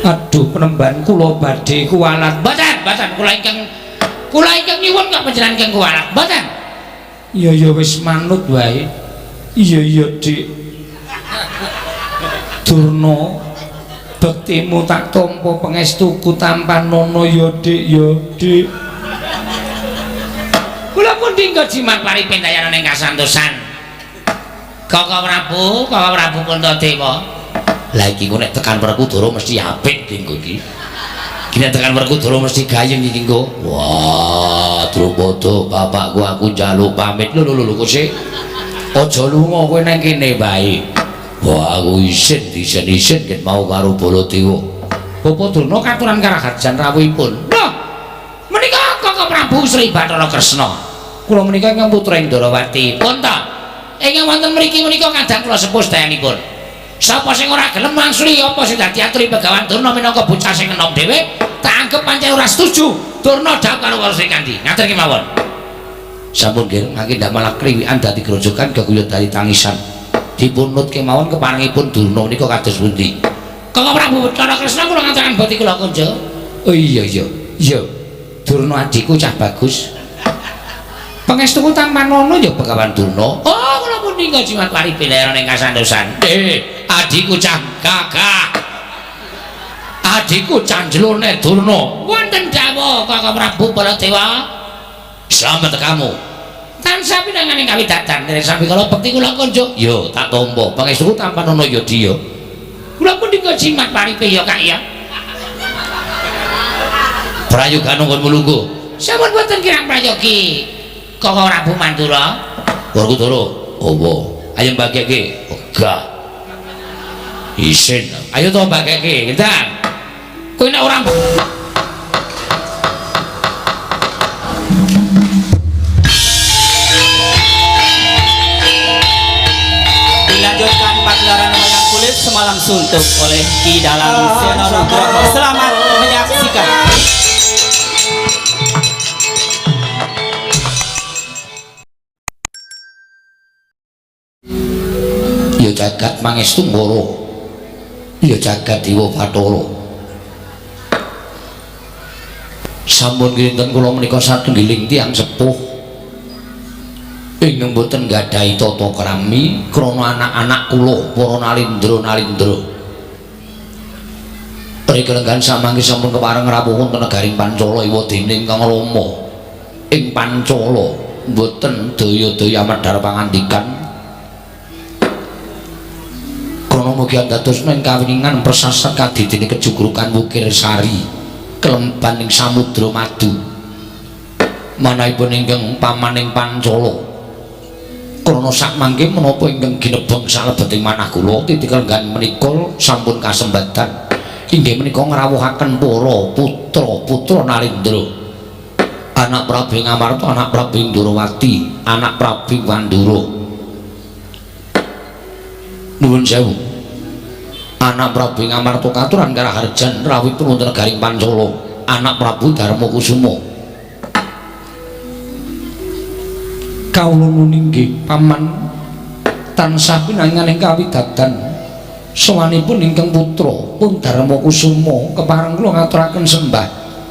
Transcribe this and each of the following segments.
Aduh penemban kula badhe kuwalat. Mboten, mboten kula ingkang nyuwun kok panjenengan ingkang kuwalat. Mboten. Iya ya wis manut wae. Iya iya Dik. Durna bektimu tak tampa pangestuku tampanono ya Dik ya Dik. Kula pun dinggo jimat paripindayan ing kasantosan. Kaka Prabu, Kaka Prabu Puntadewa. Lah iki ku nek tekan Werkudara mesti apik iki engko iki. Iki nek tekan Werkudara mesti gayeng iki engko. Wah, Drupada bapakku aku njaluk pamit. Lho lho lho kok sik. Aja lunga kowe nang kene wae. Wah, aku isin isin-isin ket mau karo Baladewa. Bapak Durna katuran karaharjan rawuhipun. Lho, menika Kaka Prabu Sri Bathara Kresna. Kula menika ingkang putra ing Ndorowati. Pun ta. Ingkang wonten mriki menika kadang kula sepuh sedayanipun. Sapa sing ora gelem mangsuli apa sing dadi aturi Begawan Durna minangka bocah sing enom dhewe, tak anggep pancen ora setuju. Durna dhawuh karo Kala Srikandhi. Ngaten kemawon. Sampun nggih, mangke ndak malah kriwikan dadi grojogan geguyon dadi tangisan. Dipunut kemawon keparengipun Durna menika kados pundi? Kaka Prabu Bathara Kresna kula ngaturaken bati kula kunja. Oh iya iya. Iya. Durna adhiku cah bagus. Pangestuku tampanono ya Begawan Durna. Oh, kula pun ninggal jimat paripindayan ing kasantosan. Adhiku cah gagah. Adhiku canjlone Durna. Wonten dawuh Kaka Prabu Baladewa. Slamet kamu. Tansah pinanganing kawidadan dereng sami kala bekti kula kunjuk. Yo, tak tampa. Pangestuku tampanono ya Diya. Kula pun ninggal jimat paripe ya Kak ya. Prayoga nggonmu lungguh. Sampun boten kirang prayogi. Kaka Prabu Mandura. Werkudara, apa? Ayo mbageke. Ogah. Isin. Ayo to mbageke, ndang. Kowe nek ora Dilanjutkan pagelaran wayang kulit semalam suntuk oleh Ki Dalang Seno Nugroho. Selamat menyaksikan. Ya jagat mangestu ngoro. Ya jagat dewa bathara. Sampun kinten kula menika satunggiling tiyang sepuh ingkang boten nggadahi tata krami krana anak-anak kula para nalindra-nalindra. Rika lenggan samangke sampun kepareng rawuh wonten negaring Pancala iwa dene ingkang Rama ing Pancala boten daya-daya medhar pangandikan. Krana mugi andadosna ing kawiningan prasasat kadidene kejugrukan Wukir Sari kelemban ing samudra madu. Manahipun ingkang pamaning Pancala. Krana sakmangke menapa ingkang ginebeng salebeting manah kula titik lenggan menika sampun kasembadan inggih menika ngrawuhaken para putra-putra Narendra. Anak Prabu Ngamarta, anak Prabu Ndorowati, anak Prabu Wandura. Nuwun sewu. Anak Prabu Ngamarta katuran karaharjan rawuhipun wonten negaring Pancala, anak Prabu Darma Kusuma. Kawula nggih paman tansah pinanganing kawidadan sowanipun ingkang putra pun Darma Kusuma kepareng kula ngaturaken sembah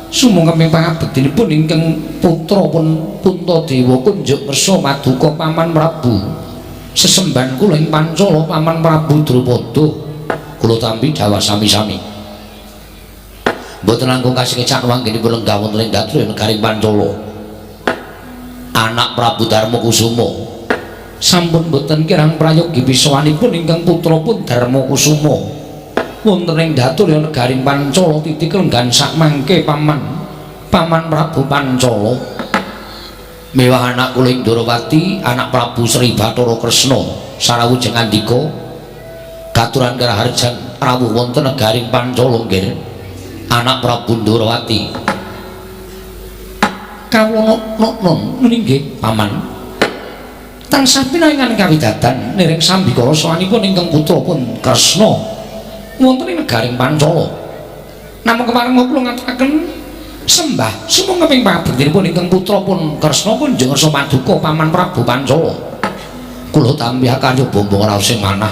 sumangga pangabektinipun ingkang putra pun Puntadewa kunjuk kersa maduka paman Prabu. Sesembahan kula ing Pancala paman Prabu Drupada kula tampi dawah sami-sami. Mboten langkung kasekecak wanggenipun lenggah wonten ing dhatri negaring Pancala. Anak Prabu Darma Kusuma sampun boten kirang prayogi pisawanipun ingkang putra pun Darma Kusuma wonten ing dhatur negaring Pancala titik lenggan sakmangke paman paman Prabu Pancala mewah anak kula ing Ndorowati anak Prabu Sri Bathara Kresna sarawujeng andika katuran karaharjan rawuh wonten negaring Pancala nggih anak Prabu Ndorowati. Kawula noknon nggih paman tansah pinangan kawidadan niring sambikala sawanipun ingkang putra pun Kresna wonten ing negaring Pancala. Namung kepareng kula ngaturaken sembah sumangga ping pangabektinipun ingkang putra pun Kresna kunjung ngersa paduka paman Prabu Pancala. Kula tampi akarya bombong raos sing manah.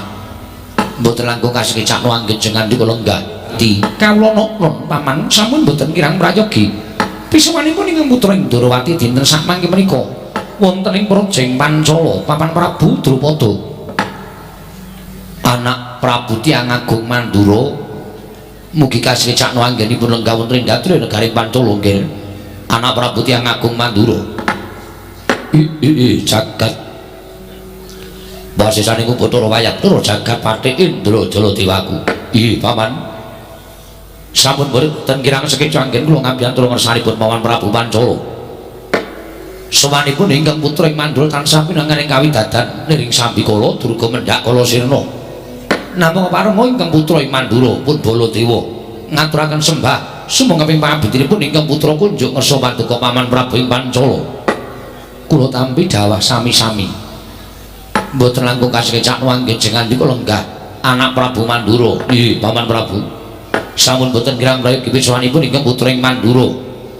Mboten langkung kasekecakno anggen jenengan dika lenggah. Ndrawati. Kawula noknon paman sampun boten kirang prayogi. Pisowanipun ingkang putra ing Ndrawati dinten sakmangke menika wonten ing Projeng Pancala paman Prabu Drupada. Anak Prabu Tiyang Agung Mandura mugi kasrecakna anggenipun lenggah wonten ing Datri negari Pancala nggih. Anak Prabu Tiyang Agung Mandura. I jagat basisane ku Bathara Wayabdara jagat Patih Indra Jaladewaku. Ih paman. Sampun boten kirang sekeca anggen kula ngabiyantara ngersanipun Paman Prabu Pancala. Sowanipun ingkang putra ing Mandura tansah pinangan ing kawidadan niring sambikala durga mendhak kala sirna. Namung parenga ingkang putra ing Mandura pun Baladewa ngaturaken sembah sumangga ping pangabektinipun ingkang putra kunjuk ngersa paduka Paman Prabu ing Pancala. Kula tampi dawah sami-sami. Mboten langkung kasekecakno anggen jengandika lenggah anak Prabu Mandura. Nggih, Paman Prabu. Sampun boten kirang prayogi pisowanipun ingkang putra ing Mandura.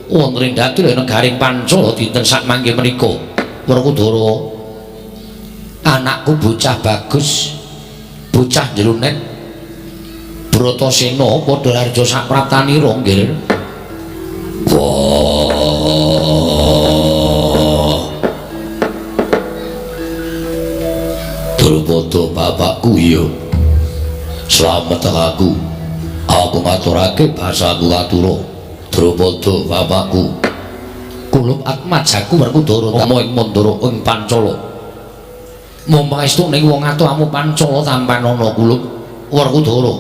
Wonten ing Datri negaring Pancala dinten sakmangke menika. Werkudara, anakku bocah bagus, bocah njrunet Bratasena padha harja sapraptanira nggih. Wah. Drupada bapakku iya. Slamet aku. Aku ngaturake basaku katura. Drupada bapakku. Kulup atmajaku Werkudara tama ing Mandura ing Pancala. Mung pangestu ning wong atuh amu Pancala tampanana kulup Werkudara.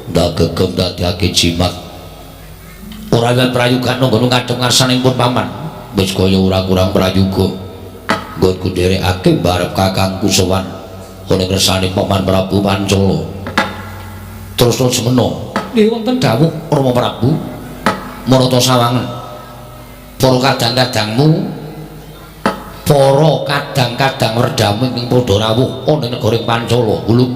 Ndak gegem dadiake jimat. Ora liwat prayugana nggon ngadhep ngarsaning pun paman. Wis kaya ora kurang prayoga. Nggonku nderekake barep kakangku sowan ana ngersane Paman Prabu Pancala. Terus semena nggih wonten dawuh Rama Prabu Marata sawangen. Para kadang-kadangmu, para kadang-kadang werdamu ing padha rawuh ana ing negara Pancala. Kulup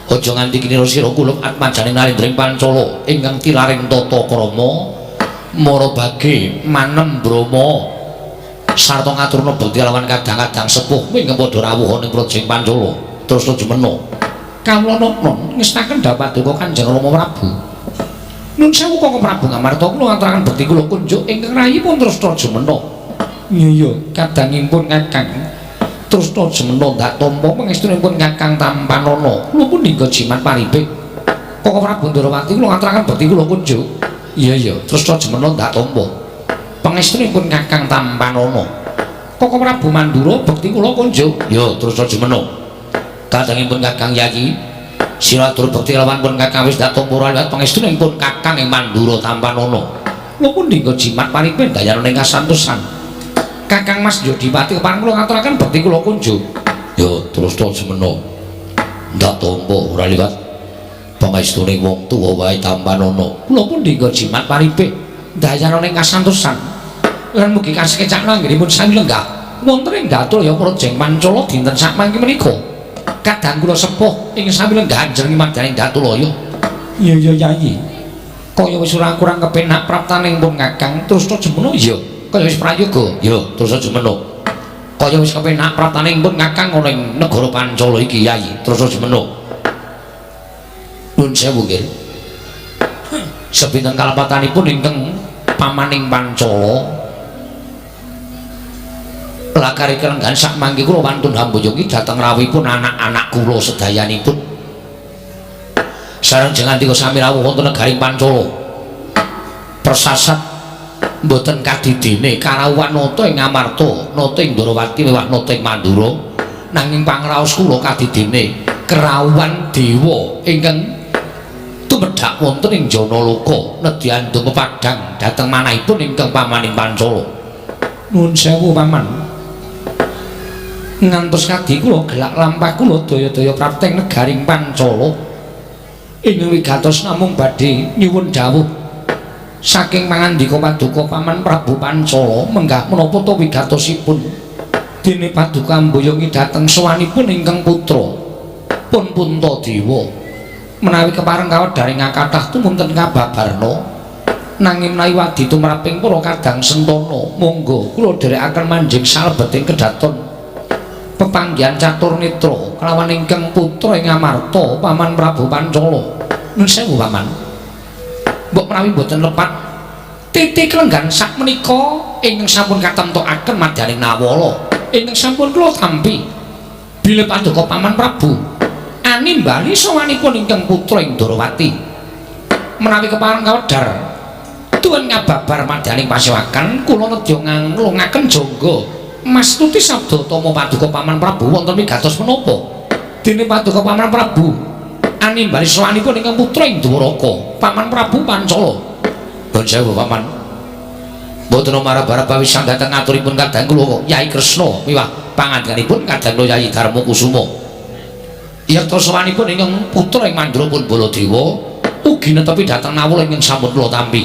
aja nganti kinira sira kulup atmajane narendra ing Pancala ingkang tilaring tata krama marabage manem brama sarta ngaturna bekti lawan kadang-kadang sepuh ingkang padha rawuh ana ing Projeng Pancala. Terus jemena kawula noknon ngestaken dhapaduka Kanjeng Rama Prabu. Nun sewu Koko Prabu Ngamarta kula ngaturaken bekti kula kunjuk ingkang rayipun Tresna Jemena. Iya kadangipun Kakang Tresna Jemena ndak tampa pangestunipun Kakang tampanana. Kula pun ningga jimat paripik. Koko Prabu Ndrawati kula ngaturaken bekti kula kunjuk. Iya iya Tresna Jemena ndak tampa pangestunipun Kakang tampanana. Koko Prabu Mandura bekti kula kunjuk. Ya Tresna Jemena. Kadangipun Kakang Yayi sira atur bekti lawan pun Kakang wis dak tampa ora liwat pangestunipun Kakang ing Mandura tampanana. Kula pun ningga jimat paripin dayana ing kasantosan. Kakang Mas Yodipati kepareng kula ngaturaken bekti kula kunjuk. Ya Tresna Jemena ndak tampa ora liwat pangestune wong tuwa wae tampanana. Kula pun ningga jimat paripin dayana ing kasantosan. Lan mugi kasekecakna anggenipun sami lenggah wonten ing Datulaya Projeng Pancala dinten sakmangke menika. Kadang kula sepuh ing sami lenggah jeneng madyaning Datulaya. Iya iya Yayi. Kaya wis ora kurang kepenak praptaning pun Kakang Tresna Jemena. Iya, kaya wis prayoga. Iya, Tresna Jemena. Kaya wis kepenak praptaning pun Kakang ana ing negara Pancala iki Yayi Tresna Jemena. Nuwun sewu nggih. Sepinten kalepatanipun ingkang pamaning Pancala lakari kelenggahan sakmangke kula wantun hamboyongi dhateng rawuhipun anak-anak kula sedayanipun. Sareng jengantika sami rawuh wonten negaring Pancala. Persasat mboten kadidene karawuhan nata ing Amarta, nata ing Ndrawati miwah nata ing Mandura. Nanging pangraos kula kadidene kerawuhan dewa ingkang tumedhak wonten ing Janaloka nedyan ndonga padhang dhateng manahipun ingkang pamaning Pancala. Nuwun sewu paman. Ngantos kadi kula gelak lampah kula daya-daya prapteng negaring Pancala ing wigatos namung badhe nyuwun dawuh saking pangandika paduka Paman Prabu Pancala menggah menapa ta wigatosipun dene paduka mboyongi dhateng sowanipun ingkang putra pun Puntadewa menawi kepareng kawedharing kathah tumunten kababarna nanging menawi wadi tumraping para kadang sentana monggo kula dherekaken manjing salebeting kedaton pepanggihan catur netra kelawan ingkang putra ing Amarta Paman Prabu Pancala. Nun sewu paman. Mbok menawi mboten lepat titik lenggan sak menika ingkang sampun katemtokaken madyaning Nawala ingkang sampun kula tampi bilih paduka Paman Prabu animbali sowanipun ingkang putra ing Ndorowati menawi kepareng kawedhar tuwin ngababar madyaning pasewakan kula nedya nglungaken jangga mastuti sabda tama paduka Paman Prabu wonten wigatos menapa dene paduka Paman Prabu animbali sowanipun ingkang putra ing Dwaraka Paman Prabu Pancala. Nuwun sewu paman. Mboten marab-marab wisan dhateng aturipun kadang kula Yai Kresna miwah pangandikanipun kadang kula Yai Darma Kusuma. Yekta sowanipun ingkang putra ing Mandura pun Baladewa ugi netepi dhateng Nawala ingkang sampun kula tampi.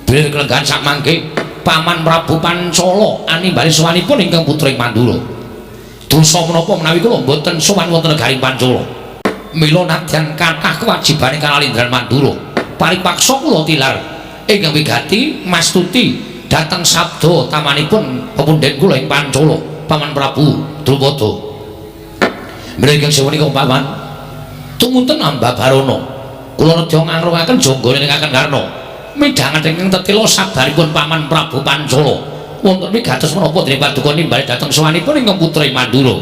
Bilih kelenggahan sak mangke Paman Prabu Pancala animbali sowanipun ingkang putra ing Mandura. Dosa menapa menawi kula mboten sowan wonten negaring Pancala. Mila nadyan kathah kewajibane kalindran Mandura, paripaksa kula tilar ingkang wigati mastuti dhateng sabda tamanipun pepundhen kula ing Pancala Paman Prabu Drupada. Mila ingkang sewu nika paman tumunten Ambabarana kula nedya ngangrungaken jangga ning Karna midhanget ingkang tetela sabdaripun Paman Prabu Pancala wonten wigatos menapa dene paduka nimbali dhateng sowanipun ingkang putra Mandura.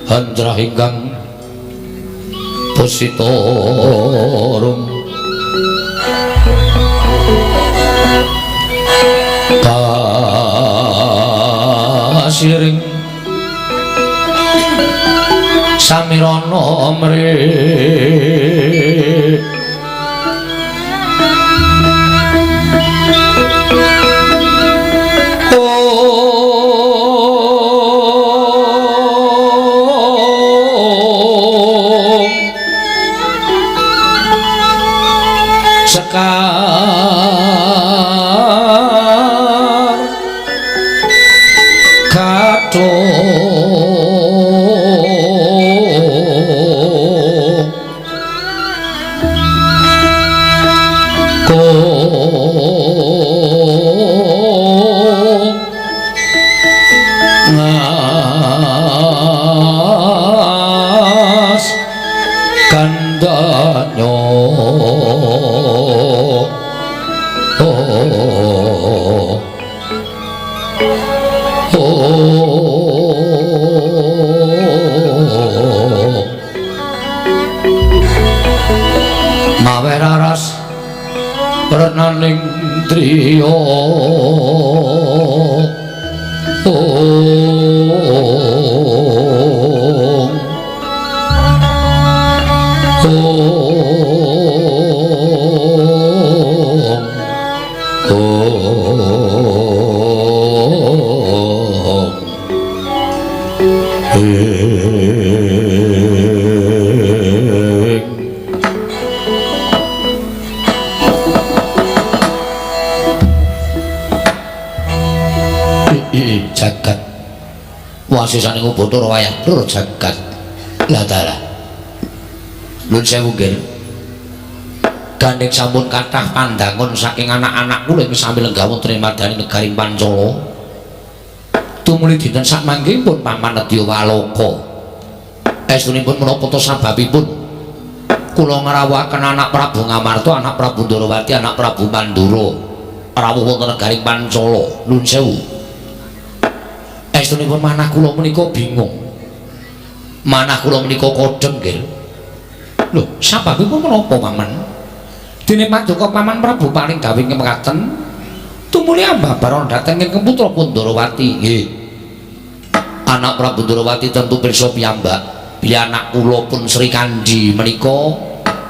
Handrah ingkang pusita rum kasiring samirana mri sekar kathung ngas kandanyo mawe raras renaning driya jagat wasisane Bathara wayah blur jagat la dalah. Nuwun sewu nggih. Gandeng sampun kathah pandangun saking anak-anak kula ing sami lenggah wonten ing madyaning negaring Pancala. Tumuli dinten sakmangke pun Paman nedya waloka. Estunipun menapa ta sababipun kula ngrawuhaken anak Prabu Ngamarta, anak Prabu Ndorowati, anak Prabu Mandura rawuh wonten negaring Pancala. Nuwun sewu. Estunipun manah kula menika bingung. Manah kula menika kodheng nggih. Lho, sababipun menapa paman? Dene paduka Paman Prabu paling gawe mekaten tumuli ambabaran dhateng ing putra Ndorowati. Nggih. Anak Prabu Ndorowati tentu pirsa piyambak bilih anak kula pun Sri Kandi menika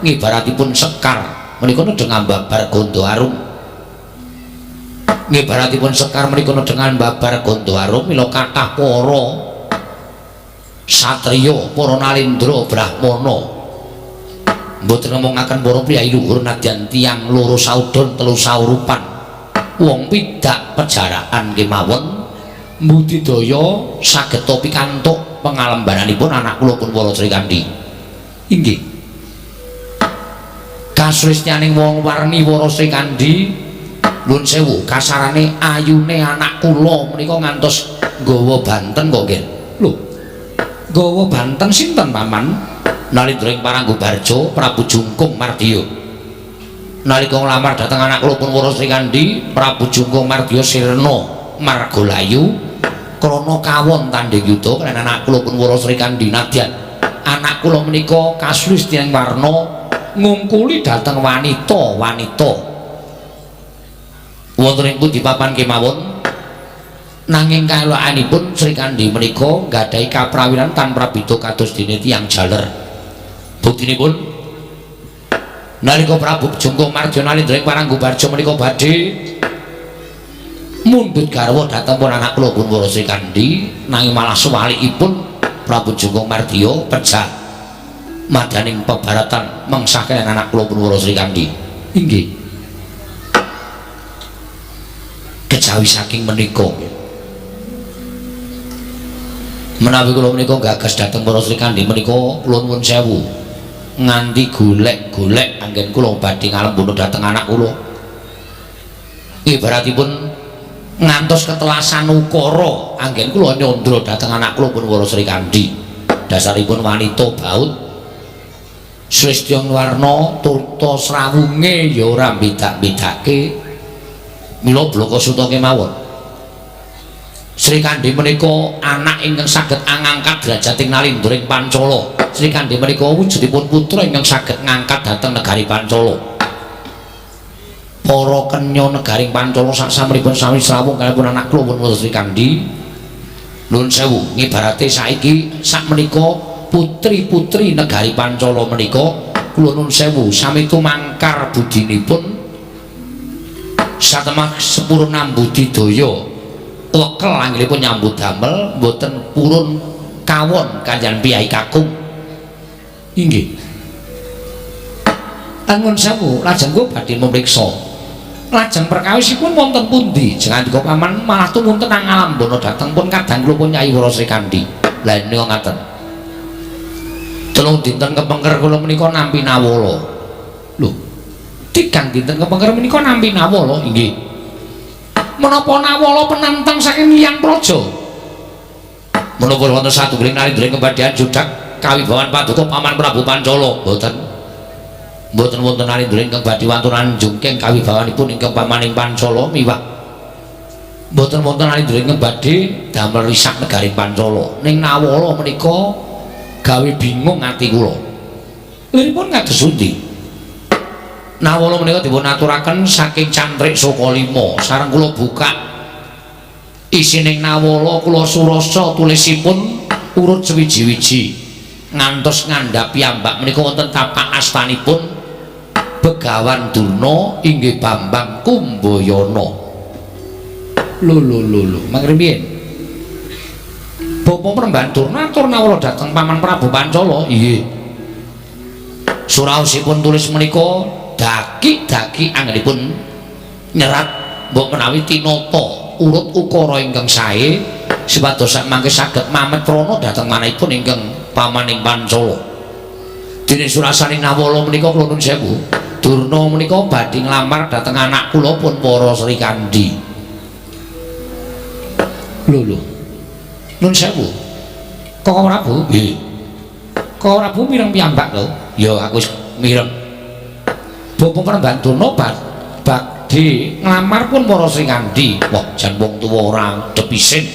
ngibaratipun sekar menika nedheng ambabar Ganda Arum. Ngibaratipun sekar menika nedhengan babar Ganda Arum mila kathah para satriya, para nalendra brahmana. Mboten ngomongaken para priyayi luhur nadyan tiyang loro saudon telu saurupan. Wong pidak pejaraan kemawon mbudidaya saged pikantuk pengalembananipun anak kula pun para Sri Kandi. Inggih. Kasristyaning wong warni para Sri Kandi nuwun sewu kasarane ayune anak kula menika ngantos nggawa banten kok nggih. Lho, nggawa banten sinten paman? Nalindra ing Paranggubarja Prabu Jungkung Mardiya. Nalika nglamar dhateng anak kula pun Wara Srikandhi, Prabu Jungkung Mardiya sirna margalayu krana kawon tandhing yuda kaliyan anak kula pun Wara Srikandhi. Nadyan anak kula menika kasulistining warna ngungkuli dhateng wanita-wanita. Wonten ing pundi papan kemawon nanging kaelokanipun Srikandhi menika nggadahi kaprawiran tan prabida kados dene tiyang jaler. Buktinipun nalika Prabu Jungkung Mardiya nalindra ing Paranggubarja menika badhe mundhut garwa dhateng pun anak kula pun Wara Srikandhi, nanging malah suwalikipun Prabu Jungkung Mardiya pejah madaning pebaratan mengsah kaliyan anak kula pun Wara Srikandhi. Inggih. Kejawi saking menika menawi kula menika gagas dhateng Wara Srikandhi menika kula nuwun sewu nganti golek-golek anggen kula badhe ngalembono dhateng anak kula. Ibaratipun ngantos ketelasan ukara anggen kula nyandra dhateng anak kula pun Wara Srikandhi. Dasaripun wanita baut slistya warna turta srawunge ya ora bedak-bedake, mila blaka suta kemawon. Srikandhi menika anak ingkang saged angangkat derajating nalindra ing Pancala. Srikandhi menika wujudipun putra ingkang saged ngangkat dhateng negari Pancala. Para kenya negari Pancala saksampunipun sami srawung kalihipun anak kula pun Srikandhi. Nuwun sewu, ngibarate saiki sakmenika putri-putri negari Pancala menika kula nuwun sewu sami tumangkar budinipun satemah sepurun nambudidaya wekel anggenipun nyambut damel mboten purun kawon kaliyan piyai kakung. Inggih. Nuwun sewu, lajeng kula badhe mriksa. Lajeng perkawisipun wonten pundi? Jengandika paman malah tumunten ngalambana dhateng pun kadang kula pun Nyai Wara Srikandhi. Lah menika ngaten. Telung dinten kepengker kula menika nampi nawala. Lho, tigang dinten kepengker menika nampi nawala? Inggih. Menapa nawala penantang saking liyang praja? Menapa wonten satunggiling nalindra ing kebadhian judak kawibawan paduka Paman Prabu Pancala? Mboten. Mboten wonten nalindra ingkang badhe wantun anjungking kawibawanipun ingkang pamaning Pancala miwah mboten wonten nalindra ingkang badhe damel risak negari Pancala. Ning nawala menika gawe bingung ati kula. Liripun kados pundi? Nawala menika dipun aturaken saking cantrik Sukalima. Sareng kula buka isining nawala kula surasa tulisipun urut sewiji-wiji ngantos ngandhap piyambak menika wonten tapak astanipun Begawan Durna inggih Bambang Kumbayana. Lho lho lho lho, mangke piye? Bapa Premban Durna atur nawala dhateng Paman Prabu Pancala. Inggih. Suraosipun tulis menika daki-daki anggenipun nyerat mbok menawi tinata urut ukara ingkang sae supados sak mangke saged mametrana dhateng manahipun ingkang pamaning Pancala. Dene surasane nawala menika kula nuwun sewu, Durna menika badhe nglamar dhateng anak kula pun Wara Srikandhi. Lho lho. Nuwun sewu. Koko Prabu? Nggih. Koko Prabu mireng piyambak lho. Ya aku wis mireng. Bapa Premban Durna badhe nglamar pun Wara Srikandhi. Wah, jan wong tuwa ora depisin.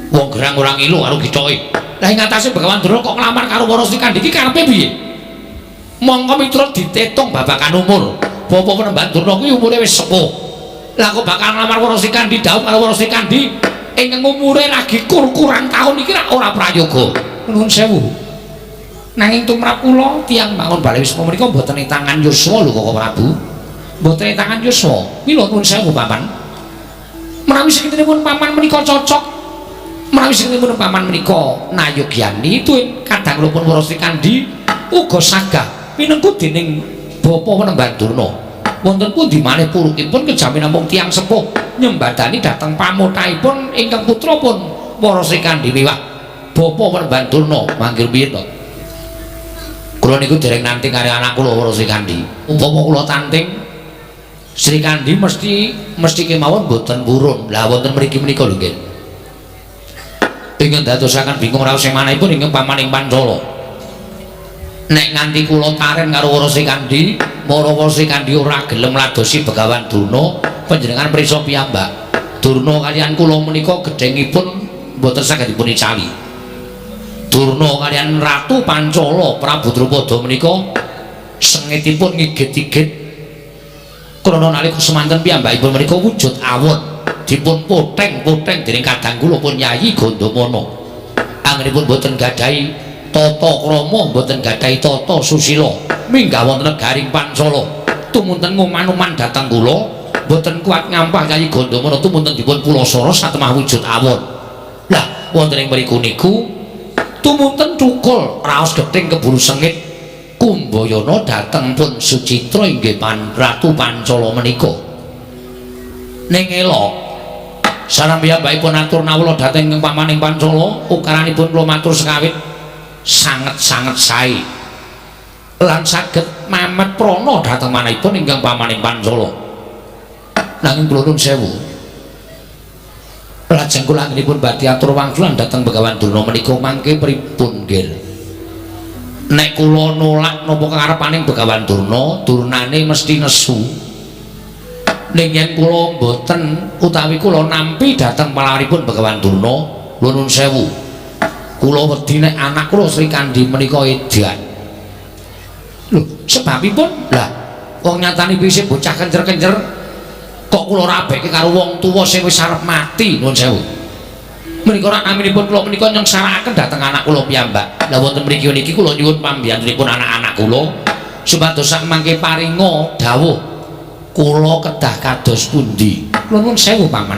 Wong gerang ora ngilu karo githoke. Lah ing atase Begawan Durna kok nglamar karo Wara Srikandhi iki karepe piye? Mongko miturut ditetung babagan umur. Bapa Premban Durna kuwi umure wis sepuh. Lah kok bakal nglamar Wara Srikandhi dhaup karo Wara Srikandhi ingkang umure lagi kur-kuran taun iki rak ora prayoga. Nuwun sewu. Nanging tumrap kula tiyang bangun bale wisma menika mboten ing tangan yuswa lho Koko Prabu. Mboten ing tangan yuswa. Mila nuwun sewu paman. Menawi sakintenipun paman menika cocok, menawi sakintenipun paman menika nayogyani tuwin kadang kula pun Wara Srikandhi uga sagah pinengku dening Bapa Penemban Durna. Wonten pundi malih purukipun kejawi namung tiyang sepuh nyembadani dhateng pamotahipun ingkang putra pun Wara Srikandhi miwah Bapa Penemban Durna manggil piye to? Kula niku dereng nanting karo anak kula Wara Srikandhi. Umpama kula tanting Srikandhi mesti kemawon mboten purun. Lah wonten mriki menika lho nggih. Ingkang dadosaken bingung raos sing manahipun ingkang pamaning Pancala. Nek nganti kula taren karo Wara Srikandhi, Marawa Srikandhi ora gelem ngladosi Begawan Durna, panjenengan prisa piyambak. Durna kaliyan kula menika gedhengipun mboten saged dipun icali. Durna kaliyan Ratu Pancala Prabu Drupada menika sengitipun ngigit-igit krana nalika semanten piyambakipun menika wujud awon dipun poteng-poteng dening kadang kula pun Yayi Gandamana. Anggenipun mboten gadahi tata krama, mboten gadahi tata susila, minggah wonten negaring Pancala. Tumunten nguman-uman dhateng kula, mboten kuat ngampah Yayi Gandamana tumunten dipun pulasara satemah wujud awon. Lah wonten ing mriku niku tumunten cukul raos gething keburu sengit kumbayana dhateng pun Sucitra inggih Ratu Pancala menika. Ning elok sareng piyambakipun atur nawula dhateng ing pamaning Pancala, ukaranipun kula matur sekawit sanget-sanget sae lan saged mamet prana dhateng manahipun ingkang pamaning Pancala. Nanging kula nuwun sewu, lajeng kula anggenipun badhe atur wangsulan dhateng Begawan Durna menika mangke pripun nggih? Nek kula nolak napa kekarepaning Begawan Durna, durnane mesti nesu. Ning yen kula mboten utawi kula nampi dhateng palawaripun Begawan Durna, kula nuwun sewu, kula wedi nek anak kula Srikandhi menika edan. Lho, sebabipun? Lah, wong nyatane isih bocah kencer-kencer kok kula rabeke karo wong tuwa sing wis arep mati, nuwun sewu. Menika rak naminipun kula menika nyengsarakaken dhateng anak kula piyambak. Lah wonten mriki niki kula nyuwun pambiyantunipun anak-anak kula supados sak mangke paringa dawuh kula kedah kados pundi. Kula nuwun sewu, Paman.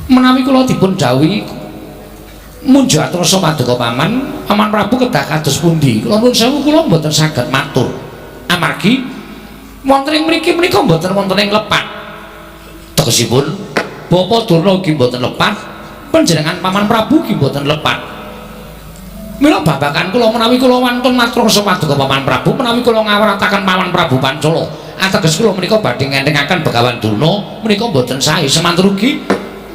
Menawi kula dipun dawuhi munjuk atrasa paduka Paman, Paman Prabu kedah kados pundi? Kula nuwun sewu, kula mboten saged matur. Amargi wonten ing mriki menika mboten wonten ing lepat. Tegesipun Bapak Durna ugi mboten lepat, panjenengan Paman Prabu ugi mboten lepat. Mila babagan kula menawi kula wantun matur paduka Paman Prabu, menawi kula ngawrataken Paman Prabu Pancala, ateges kula menika badhe ngentengaken Begawan Durna menika mboten sae. Semanten ugi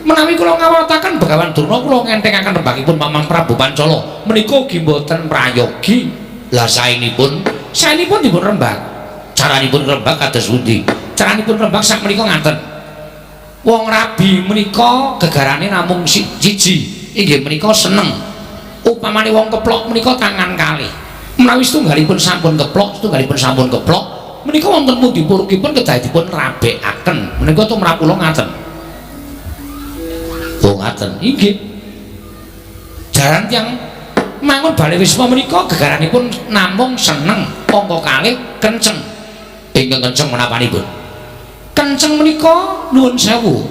menawi kula ngawrataken Begawan Durna, kula ngentengaken rembagipun Paman Prabu Pancala menika ugi mboten prayogi. Lah saenipun, saenipun dipun rembag. Caranipun rembag kados pundi? Caranipun rembag sak menika ngaten. Wong rabi menika gegarane namung siji, inggih menika seneng. Upamane wong keplok menika tangan kalih. Menawi setunggalipun sampun keplok, setunggalipun sampun keplok, menika wonten pundi purukipun kedah dipun rabekaken. Menika tumrap kula ngaten. Oh ngaten, inggih. Jaran tiyang mangun bale wisma menika gegaranipun namung seneng, angka kalih kenceng. Ingkang kenceng menapanipun? Kenceng menika nuwun sewu.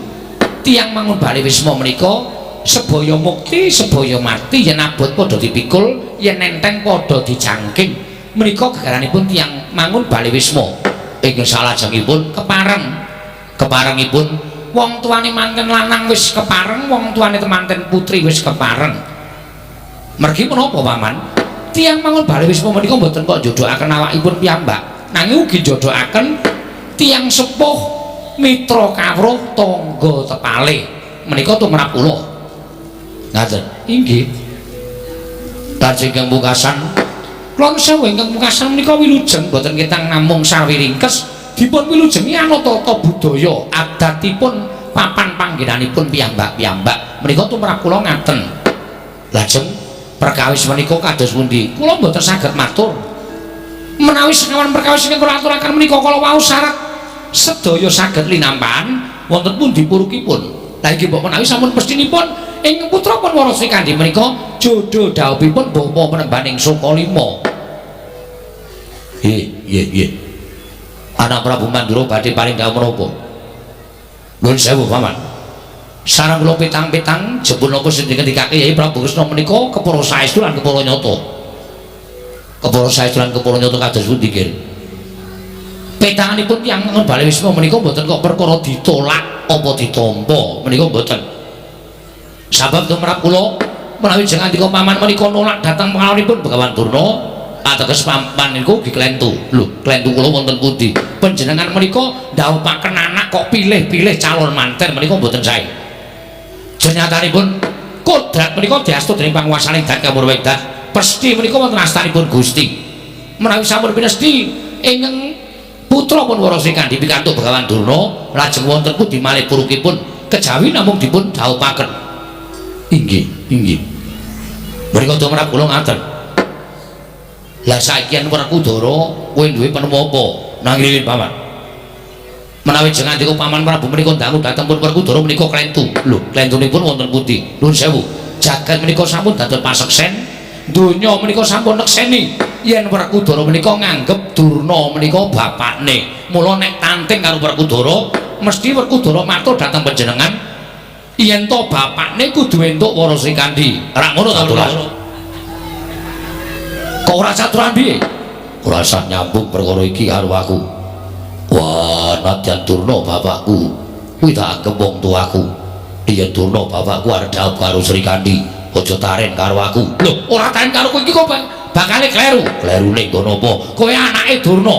Tiyang mangun bale wisma menika sebaya mukti, sebaya mati, yen abot padha dipikul, yen enteng padha dijangking. Menika gegaranipun tiyang mangun bale wisma. Ingkang salajengipun kepareng. Keparengipun wong tuane manten lanang wis kepareng, wong tuane temanten putri wis kepareng. Mergi menapa, Paman? Tiyang mangun bale wisma menika mboten kok njodohaken awakipun piyambak, nanging ugi njodohaken tiyang sepuh, mitra kawruh, tangga tepale. Menika tumrap kula. Ngaten. Inggih. Lajeng ingkang pungkasan, kula sewu ingkang pungkasan menika wilujeng mboten ketang namung sarwi ringkes, dipun wilujengi anata budaya adatipun papan panggenanipun piyambak-piyambak. Menika tumrap kula ngaten. Lajeng perkawis menika kados pundi? Kula mboten saged matur. Menawi sekawan perkawis ingkang kula aturaken menika kala wau syarat sedaya saged linampahan wonten pundi purukipun. Lah iki mbok menawi sampun pestinipun ing putra pun Wara Srikandhi menika jodho dhawuhipun Bapa Penembaning Sukalima. Nggih, nggih, nggih. Anak Prabu Mandura badhe paring dawuh menapa? Nuwun sewu, Paman. Sareng kula petang-petang jebul napa sing dingendikake Yai Prabu Kresna menika kepara saestu lan kepara nyata. Kepara saestu lan kepara nyata kados pundi, Gir? Petanganipun tiyang mangun bale wisma menika mboten kok perkara ditolak apa ditampa, menika mboten. Sabab tumrap kula menawi jeng andika paman menika nolak dhateng pangalonipun Begawan Durna, ateges paman niku ugi klentu. Lho, klentu kula wonten pundi? Panjenengan menika ndhawuhaken anak kok pilih-pilih calon manten menika mboten sae. Jenyatanipun kodrat menika diasta dening panguwasaning Dat Kamurwegdat. Pesti menika wonten astanipun Gusti. Menawi sampun pinesti ingkang putra pun Wara Srikandhi pikantuk Begawan Durna lajeng wonten pundi malih purukipun kejawi namung dipun dhawuhaken. Inggih, inggih. Mriko tumrap kula ngaten. Lah saiki yen Werkudara kowe duwe penemu apa? Nanging paman. Menawi jeng andika Paman Prabu menika dangu dhateng pun Werkudara menika klentu. Lho, klentunipun wonten pundi? Nuwun sewu. Jagat menika sampun dados paseksen, donya menika sampun nekseni yen Werkudara menika nganggep Durna menika bapakne. Mula nek tanting karo Werkudara, mesti Werkudara matur dhateng panjenengan yen to bapakne kudu entuk Wara Srikandhi. Ora ngono ta, Tulas? Kok ora caturan piye? Ora usah nyambung perkara iki karo aku. Wah, nadyan Durna bapakku kuwi tak anggep wong tuaku. Yen Durna bapakku arep dhaup karo Srikandhi, aja taren karo aku. Lho, ora taren karo kowe iki kok bakale kleru. Klerune nggon apa? Kowe anake Durna.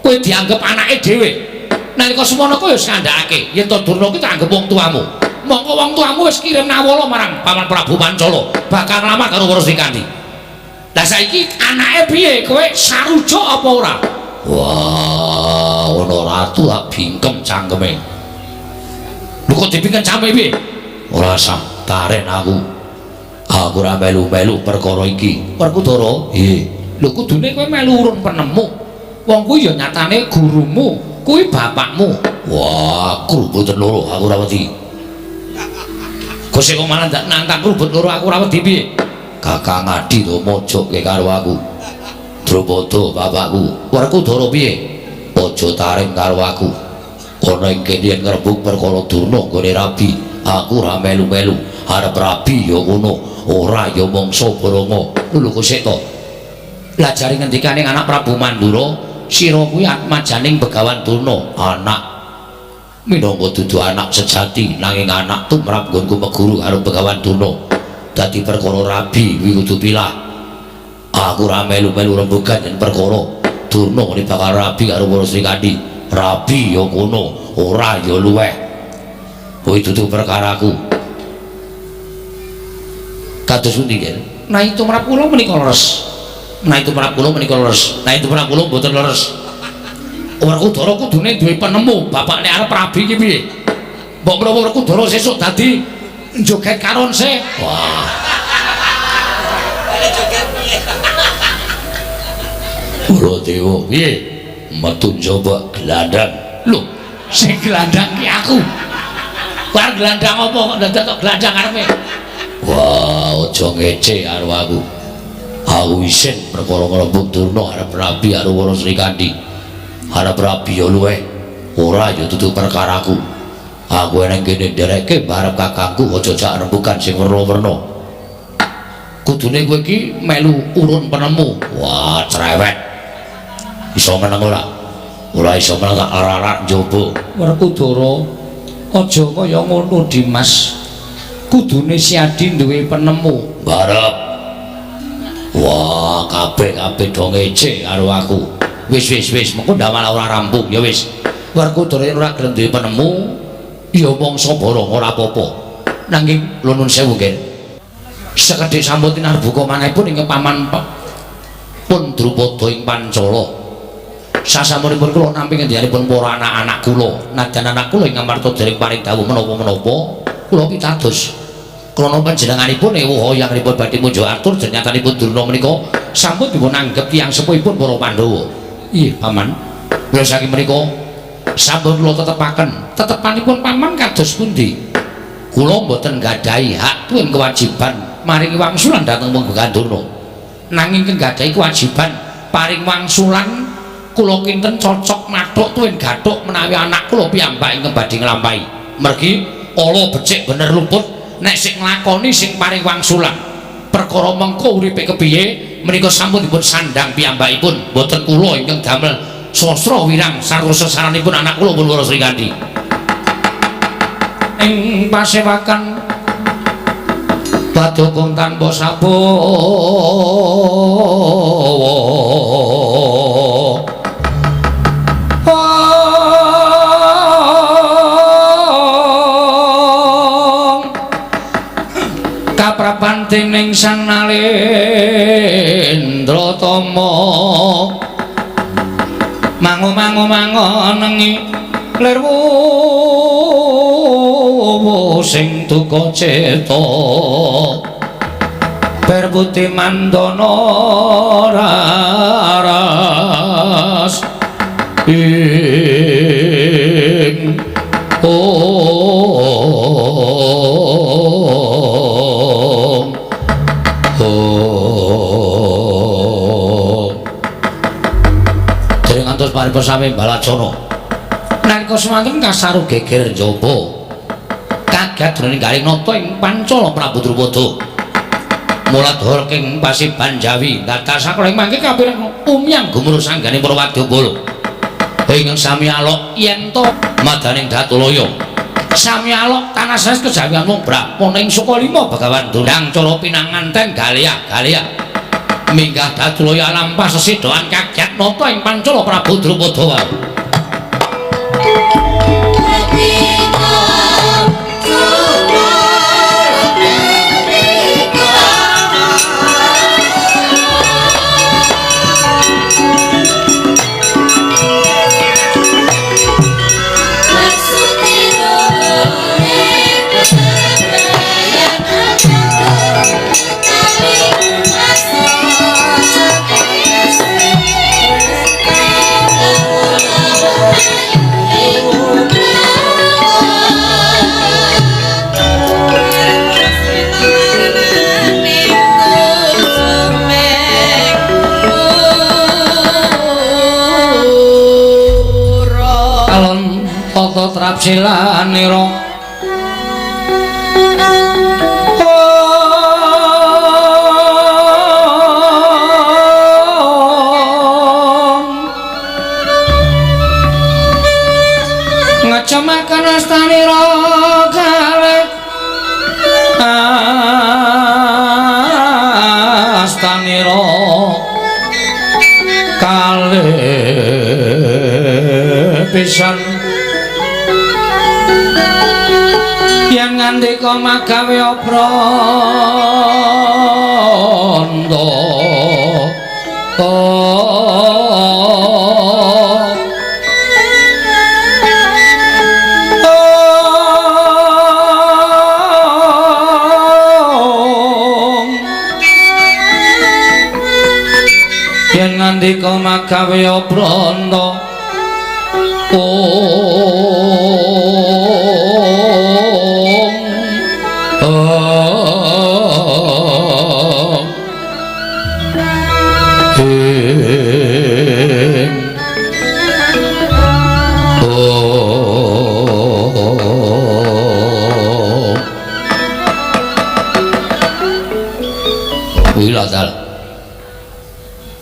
Kowe dianggep anake dhewe. Nalika semono kowe wis ngandhakake yen to Durna kuwi tak anggep wong tuamu. Mongko wong tuamu wis kirim nawala marang Paman Prabu Pancala, bakal nglamar karo Wara Srikandhi. Lah saiki anake piye? Kowe sarujuk apa ora? Wah, ana ratu tak bingkem cangkeme. Lho kok dibingkem cangkeme piye? Ora sah taren aku. Aku ora melu-melu perkara iki. Werkudara? Nggih. Lho kudune kowe melu urun penemu. Wong kuwi ya nyatane gurumu, kuwi bapakmu. Wah, krubut loro aku ora wedi. Kok sik kok malah ndak nantang krubut loro aku ora wedi piye? Kakang Adi to mojokke karo aku. Drupada bapakku. Werkudara piye? Aja taring karo aku. Ana ing kene yen ngrebuk perkara Durna nggone rabi, aku ora melu-melu. Arep rabi ya ngono, ora ya mangsa baranga. Lho kok sik to. Lah jare ngendikane anak Prabu Mandura, sira kuwi atmajaning Begawan Durna, anak minangka dudu anak sejati nanging anak tumrap nggonku meguru karo Begawan Durna. Dadi perkara rabi kuwi kudu pilah. Aku ora melu-melu rembugan yen perkara Durna ngene bakal rabi karo Wara Srikandhi. Rabi ya kono, ora ya luweh. Kuwi dudu perkaraku. Kados pundi, Ger? Nah tumrap kula menika leres. Nah tumrap kula menika leres. Nah tumrap kula mboten leres. Werkudara kudune duwe penemu, bapakne arep rabi iki piye? Mbok menawa Werkudara sesuk dadi joget karonse. Wah. Baladewa piye? Metu coba gelandang. Lho, sing gelandang ki aku. War gelandang apa kok dadak tok gelandang karepe? Wah, aja ngece karo aku. Aku isin perkara ngrembug Durna arep rabi karo Wara Srikandhi. Arep rabi ya luweh, ora ya dudu perkaraku. Aku eneng kene ndereke barep kakangku aja jak rembugan sing werna-werna. Kudune kowe iki melu urun penemu. Wah, cerewet. Iso meneng ora? Ora iso meneng tak rarak njaba. Werkudara, aja kaya ngono, Dimas. Kudune si Adi duwe penemu. Barep. Wah, kabeh-kabeh do ngece karo aku. Wis wis wis, mengko ndak malah ora rampung ya wis. Werkudara yen ora gelem duwe penemu, ya mangsa borong ora apa-apa. Nanging lho nun sewu, Gen. Sekedhik sampun tinarbuka manahipun ing paman pun Drupada ing Pancala. Sasampunipun kula nampi ngendikanipun para anak-anak kula, nadyan anak kula ing amarta dereng paring dawuh menapa-menapa, kula pitados. Krana panjenenganipun ewuh yanganipun badhe munjuk atur jenyatanipun Durna menika sampun dipun anggep tiyang sepuhipun para Pandhawa. Iya, Paman. Kula saking menika sampun kula tetepaken. Tetepanipun Paman kados pundi? Kula mboten nggadahi hak tuwin kewajiban maringi wangsulan dhateng Begawan Durna. Nanging nggadahi kewajiban paring wangsulan kula kinten cocok mathuk tuwin gathuk menawi anak kula piyambak ingkang badhe nglampahi. Mergi ala becik bener luput nek sing nglakoni sing paring wangsulan. Perkara mengko uripe kepiye menika sampun dipun sandhang piyambakipun, mboten kula ingkang damel sastra wirang sarta sesaranipun anak kula pun Wara Srikandhi. Ing pasewakan badokong tanpa sabawa. Kaprapan dening Sang Nalendra Tama mangu-mangu mangonengi lirwu sing duka cita berbuti mandana raras ing om om. Dereng ngantos paripun sami Balacana nalika semanten kasaru geger njaba kaget dening garing nata ing Pancala Prabu Drupada muladhar king Pasiban Jawi datasakala ing mangke kapireng umyang gumuruh sanggane para wadyabala ingkang sami alok yen to madaning Datulaya sami alok tanah sanes kejawian mung brahmana ing Sukalima Bagawan Durang cara pinanganten galya-galya minggah Datulaya lampah sesidhoan kaget nata ing Pancala Prabu Drupada wae. Trapsilanira ngecemaken astanira kalih astanira kalih pisan yen ngandika magawe obranda yen ngandika magawe obranda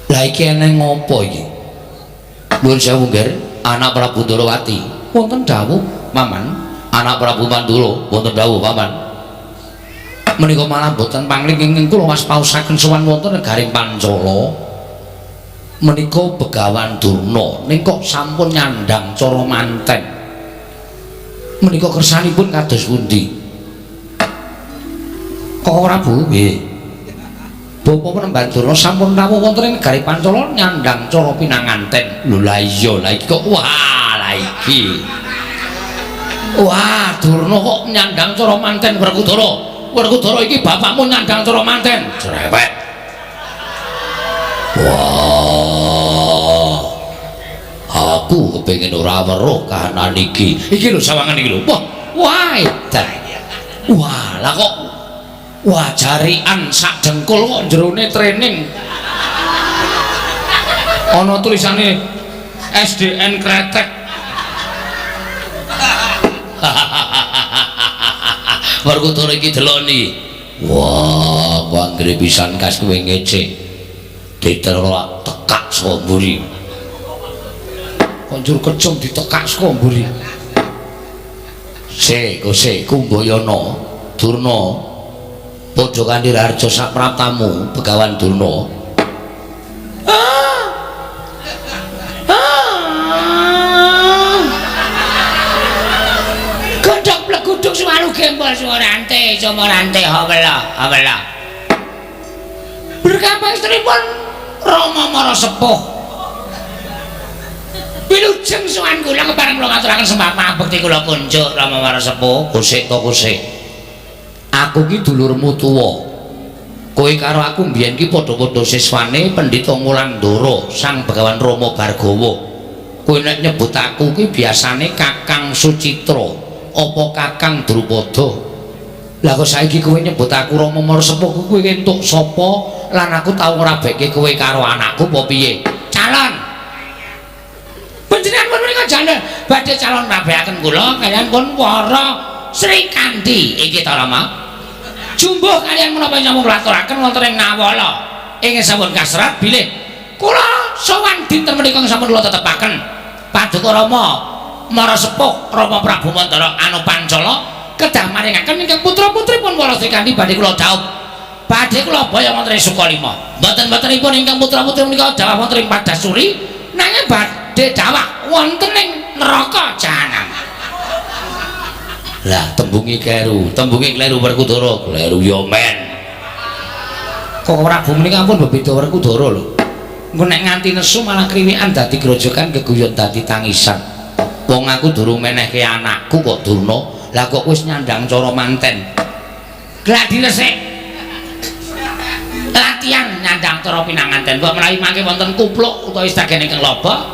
lah iki eneng ngopo iki? Nuwun sewu nggih, anak Prabu Ndorowati. Wonten dawuh, Paman. Anak Prabu Mandura, wonten dawuh, Paman. Menika malah boten pangling ingkang kula waspaosaken sowan wonten negaring Pancala. Menika Begawan Durna ning kok sampun nyandang cara manten. Menika kersanipun kados pundi? Kok Prabu? Nggih. Bapak Penemban Durna sampun rawuh wonten ing negari Pancala nyandang cara pinanganten. Lho lah iya, lah iki kok wah lah iki. Wah, Durna kok nyandang cara manten Werkudara. Werkudara iki bapakmu nyandang cara manten. Cerewet. Wah. Aku kepengin ora weruh kahanan iki. Iki lho sawangan iki lho. Wah, wah edan. Wah, lah kok wah jarian sak dengkul kok jerone training. Ana tulisane SDN Kretek. Werkudara iki deloni. Wah, kok anggere pisan kas kowe ngece. Diterolak tekak saka mburi. Kok njur kejeng ditekak saka mburi. Sik, sik Kumbayana, Durna. Padha kanthi raharja sak praptamu Begawan Durna. Godhog plegudhug suwaru gembol. Jumbuh Sumorante, Sumorante hawela, hawela. Berkah pangestunipun Rama Mara Sepuh. Wilujeng sowan kula kepareng kula ngaturaken sembah pangabekti kula kunjuk Rama Mara Sepuh. Kusik to kusik. Aku ki dulurmu tuwa. Kowe karo aku mbiyen ki padha-padha siswane Pendhita Ngulandara, Sang Begawan Rama Bargawa. Kowe nek nyebut aku ki biasane Kakang Sucitra apa Kakang Drupada. Lah kok saiki kowe nyebut aku Rama Mara Sepuh, kowe entuk sapa lan aku tau ngrabekke kowe karo anakku apa piye? Calon. Panjenengan pun menika jane badhe calon ngrabekaken kula kaliyan pun para Srikandhi iki ta Rama. Jumbuh kaliyan menapa sampun kula aturaken wonten ing Nawala ing sampun kasrat bilih kula sowan dinten menika sampun kula tetepaken Paduka Rama Mara Sepuh Rama Prabu Mandara Anu Pancala kedah maringaken ingkang putra-putripun para Srikandhi badhe kula dhaup, badhe kula boyong wonten ing Sukalima. Mboten-mbotenipun ingkang putra-putri menika dhawah wonten ing Padasuri nanging badhe dhawah wonten ing neraka jahanam. Lah tembunge kleru, tembunge kleru Werkudara, kleru ya men. Kok Prabu menika ampun bebeda Werkudara lho. Engko nek nganti nesu malah kriwikan dadi grojogan, geguyon dadi tangisan. Wong aku durung menehke anakku kok Durna, lah kok wis nyandang cara manten. Gladi resik. Latihan nyandang cara pinanganten. Mbok menawi mangke wonten kupluk utawa istagen ingkang loba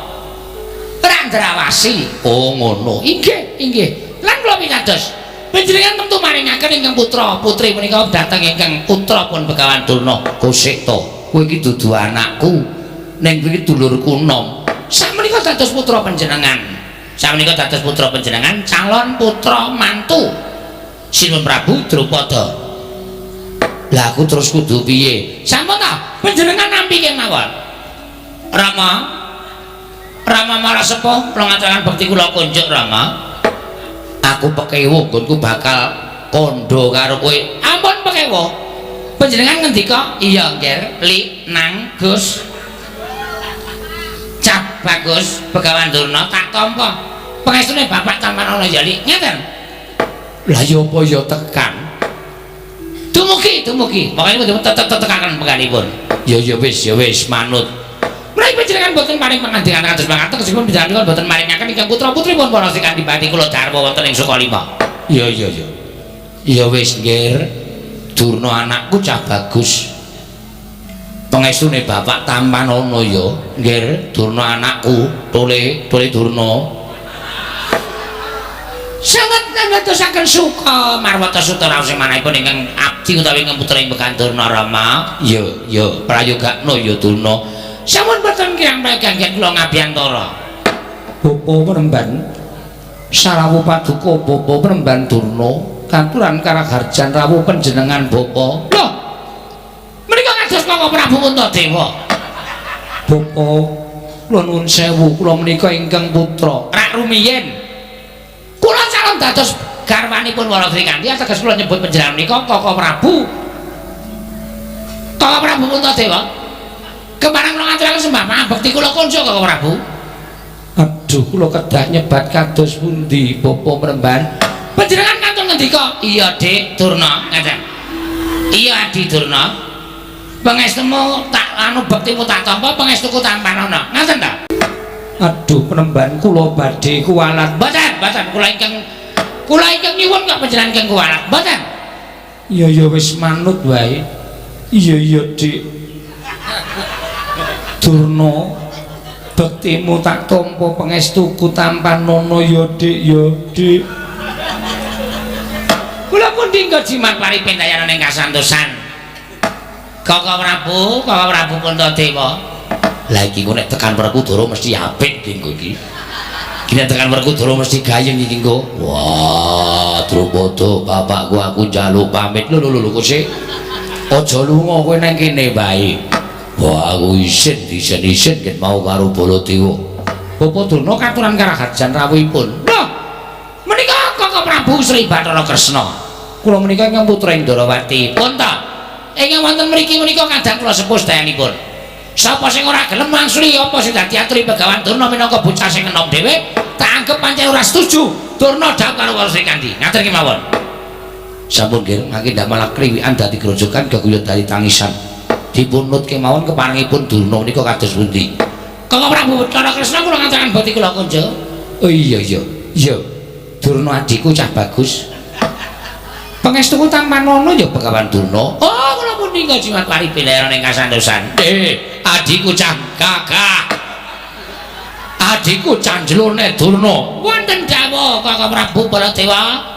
Randrawasi. Oh ngono. Inggih, inggih. Lan kula pitados, panjenengan tentu maringaken ingkang putra putri menika dhateng ingkang putra pun Begawan Durna. Kusik to, kowe iki dudu anakku, ning kowe iki dulurku nom. Sakmenika dados putra panjenengan. Sakmenika dados putra panjenengan, calon putra mantu Sinuwun Prabu Drupada. Lah aku terus kudu piye? Sampun ta, panjenengan nampi kemawon. Rama, Rama Mara Sepuh, kula ngaturaken bekti kula kunjuk Rama. Aku pekewuh nggonku bakal kandha karo kowe. Ampun pekewuh. Panjenengan ngendika? Iya, Ngger, Li nang Gus. Cap bagus Begawan Durna tak tampa. Pangestune bapak tampan ana ya Li. Ngeten. Lah ya apa ya tekan. Dumugi, dumugi. Pokoke kudu tetep tetekaken penggalipun. Ya ya wis, ya wis manut. Menawi panjenengan boten paring pangandikan kados makaten tegesipun panjenengan boten maringaken ingkang putra-putripun para Srikandhi badhe kula darma wonten ing Sukalima. Iya iya iya. Ya wis, Nggir. Durna anakku cah bagus. Pangestune bapak tampan ana ya, Nggir. Durna anakku, tole, tole Durna. Sanget ngantosaken suka marwata suta raos sing manahipun ingkang abdi utawi ingkang putra ing Begawan Durna Rama. Ya, ya, prayogakno ya Durna. Sampun boten kirang ganggen kula ngabiyantara. Bapa Premban, sarawuh paduka Bapa Premban Durna, katuran karaharjan rawuh panjenengan bapa. Lho. Menika kados Bapak Prabu Puntadewa. Bapa, kula nuwun sewu, kula menika ingkang putra. Rak rumiyin. Kula calon dados garwanipun Wara Srikandhi ateges kula nyebut panjenengan menika Kaka Prabu. Kaka Prabu Puntadewa. Kepareng kula ngaturaken sembah pangabekti kula kunjuk Kaka Prabu. Aduh, kula kedah nyebat kados pundi Bapa Premban? Panjenengan kantun ngendika? Iya, Dik Durna, ngaten. Iya, Adi Durna. Pangestumu tak anu bektimu tak tampa, pangestuku tampanana. Ngaten ta? Aduh, Premban kula badhe kuwalat. Mboten, mboten kula ingkang nyuwun kok panjenengan ingkang kuwalat. Mboten. Iya ya wis manut wae. Iya iya, Dik. Durna, bektimu tak tampa, pangestuku tampanana ya, Dik, ya, Dik. Kula pundi nggo jimat paripindayan ing kasantosan. Kaka Prabu, Kaka Prabu Puntadewa. Lah iki ku nek tekan Werkudara mesti apik iki engko iki. Iki nek tekan Werkudara mesti gayeng iki engko. Wah, Drupada, bapakku aku njaluk pamit. Lho lho lho kok. Aja lunga kowe nang kene wae. Wah, aku isin isin-isin ket mau karo Baladewa. Bapa Durna katuran karaharjan rawuhipun. Lho, menika Kaka Prabu Sri Bathara Kresna. Kula menika ingkang putra Indrawati. Pun ta. Ingkang wonten mriki menika kadang kula sepuh sedayanipun. Sapa sing ora gelem mangsuli apa sing dadi aturi Begawan Durna minangka bocah sing enom dhewe, tak anggep pancen ora setuju. Durna dhawuh karo Srikandhi. Ngaten kemawon. Sampun nggih, mangke ndak malah kriwikan dadi grojogan geguyon dadi tangisan. Dipun nut kemawon keparengipun Durna menika kados pundi? Kaka Prabu Bathara Kresna kula ngaturaken bekti kula kunjo. Oh iya iya. Iya. Durna adhiku cah bagus. Pangestuku tampanana ya Begawan Durna. Oh, kula punika jimat paripilera ing kasantosan. Adhiku cah gagah. Adhiku canjlone Durna. Wonten dawuh Kaka Prabu Baladewa.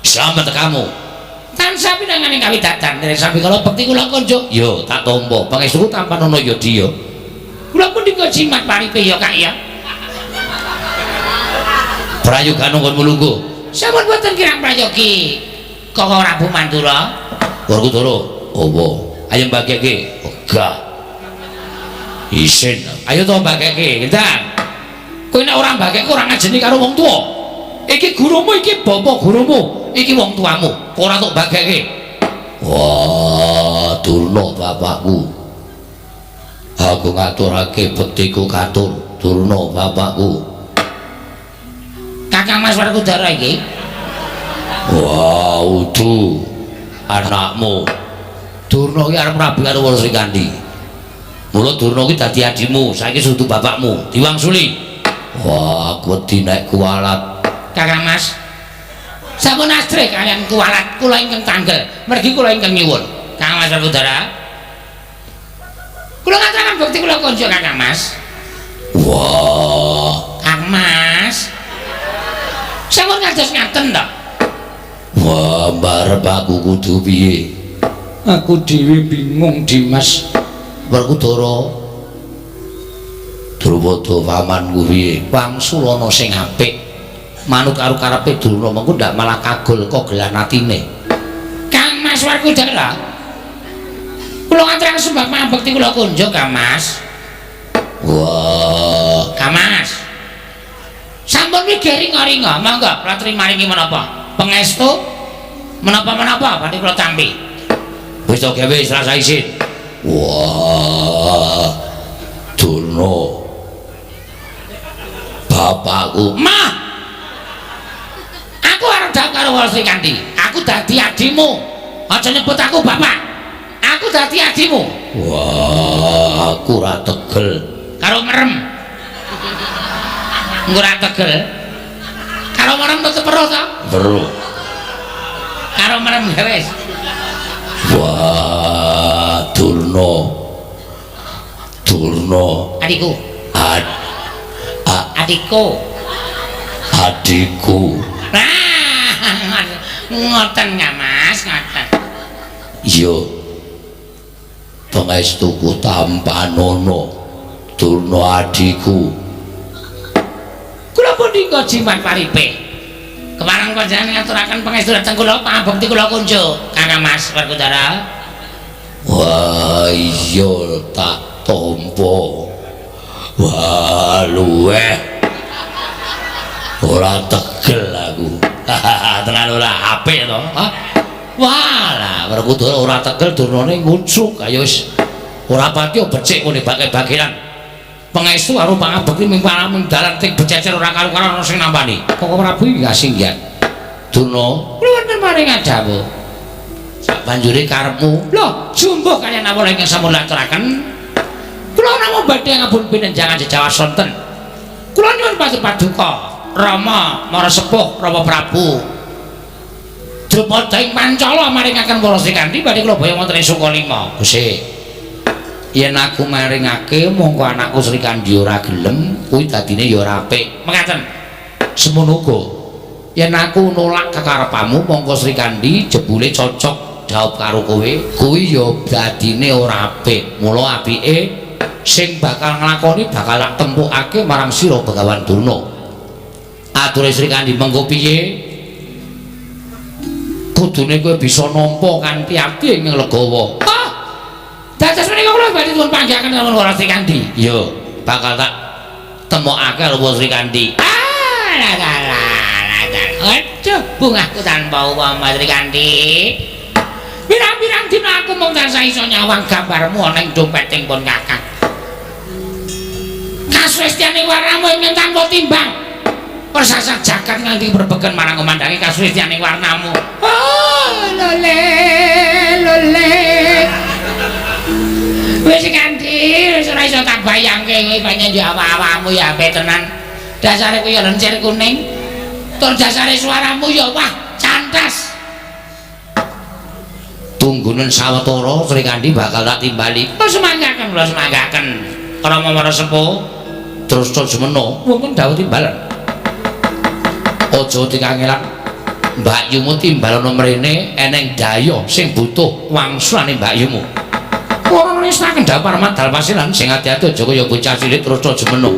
Slamet kamu. Tansah pinanganing kawidadan dereng sami kala bekti kula kunjuk. Yo, tak tampa. Pangestuku tampanana ya Diya. Kula punika jimat paripe ya Kak ya. Prayoga nunggun mulungguh. Sampun boten kirang prayogi. Kaka Prabu Mandura. Werkudara. Apa? Ayo mbageke. Ogah. Isin. Ayo to mbageke, ndang. Kowe nek ora mbageke ora ngajeni karo wong tuwa. Iki gurumu, iki bapak gurumu, iki wong tuamu. Ora tok bageke. Wah, Durna bapakku. Aku ngaturake bektiku katur Durna bapakku. Kakang Mas Werkudara iki. Wah, udu anakmu. Durna iki arep rabi karo Wara Srikandhi. Mula Durna iki dadi adimu, saiki sudu bapakmu. Diwangsuli. Wah, aku wedi nek kuwalat. Kakang Mas. Sampun asrih kaliyan kuwalat kula ingkang tanggel. Mergi kula ingkang nyuwun. Kakang Mas Werkudara. Kula ngaturaken bekti kula konco Kakang Mas. Wah, Kang Mas. Sampun kados ngaten to. Wah, mbarep aku kudu piye? Aku dhewe bingung, Dimas. Werkudara. Drupada pamanku piye? Wangsulana sing apik. Manut karo karepe Durna mengko ndak malah kagol kogelan atine. Kang Mas Werkudara. Kula ngaturaken sembah pangabekti kula kunjuk Kang Mas. Wah, Kang Mas. Sampun wigih ringa-ringa, monggo kula maringi menapa? Pangestu menapa-menapa badhe kula tampi. Wis to gawe wis rasa isin. Wah, Durna. Bapakku. Mah. Aku arep dawuh karo Wara Srikandhi. Aku dadi adimu. Aja nyebut aku bapak. Aku dadi adimu. Wah, aku ora tegel. Karo merem. Engko ora tegel. Karo merem tetep weruh to? Weruh. Karo merem ya wis. Wah, Durna. Durna. Adikku. Adikku. Adikku. Nah, ngoten nggak Mas, ngoten. Iya. Pangestuku tampanana Durna adikku. Kula punika jimat paripe. Kepareng panjenengan ngaturaken pangestu dhateng kula pangabekti kula kunjuk. Kakang Mas Werkudara. Wah, iya tak tampa. Wah, luweh. Ora tegel aku. Tenan ora apik to. Hah? Wah, lah Werkudara ora tegel Durnane ngucuk ayo wis ora pati becik ngene bake-bakiran. Pangestu karo pangabekti ming paraming dalan ting bececer ora karu-karuan ana sing nampani. Koko Prabu iki kasinggihan. Durna, kula wonten maring dawuh. Sak banjure karepmu. Lho, jumbuh kaliyan awala ingkang sampun aturaken. Kula namung badhe ngabun pinenjangan jejawas sonten. Kula nyuwun paduka Rama Mara Sepuh Rama Prabu. Drupada ing Pancala maringaken Wara Srikandhi badhe kula boyong wonten ing Sukalima. Gusti. Yen aku maringake mongko anakku Srikandhi ora gelem, kuwi dadine ya ora apik. Mekaten. Semono uga. Yen aku nolak kekarepanmu mongko Srikandhi jebule cocok jawab karo kowe, kuwi ya dadine ora apik. Mula apike sing bakal nglakoni bakal tak tempukake marang sira Begawan Durna. Ature Srikandhi mengko piye? Kudune kowe bisa nampa kanthi ati ing legawa. Ah! Dados menika kula badhe dipun panggihaken karo Wara Srikandhi. Iya, bakal tak temokake karo Wara Srikandhi. Ah, la la la la. Aduh, bungahku tanpa upama Srikandhi. Pirang-pirang dina aku mung tansah iso nyawang gambarmu ana ing dompeting pun kakang. Kasuwestiane warnamu ing tanpa timbang. Persasat jagat nganti berbegen marang komandange kasuwestiane warnamu. Oh, Lole, lole. Wis nganti wis ora iso tak bayangke kowe pancen yo awak-awakmu ya apik tenan. Dasare kuwi ya lencir kuning. Tur dasare suaramu ya wah cantas. Tunggunen sawetara Srikandhi bakal tak timbali. Kula semanggaken, kula semanggaken. Rama para sepuh terus semeno wonten dawuh timbalan. Aja dikangelan. Mbakyumu timbalono mrene eneng dayoh sing butuh wangsulane mbakyumu. Ora nestaken dawuh Parmadal Pasilan sing ati-ati aja kaya bocah cilik terus jemeno.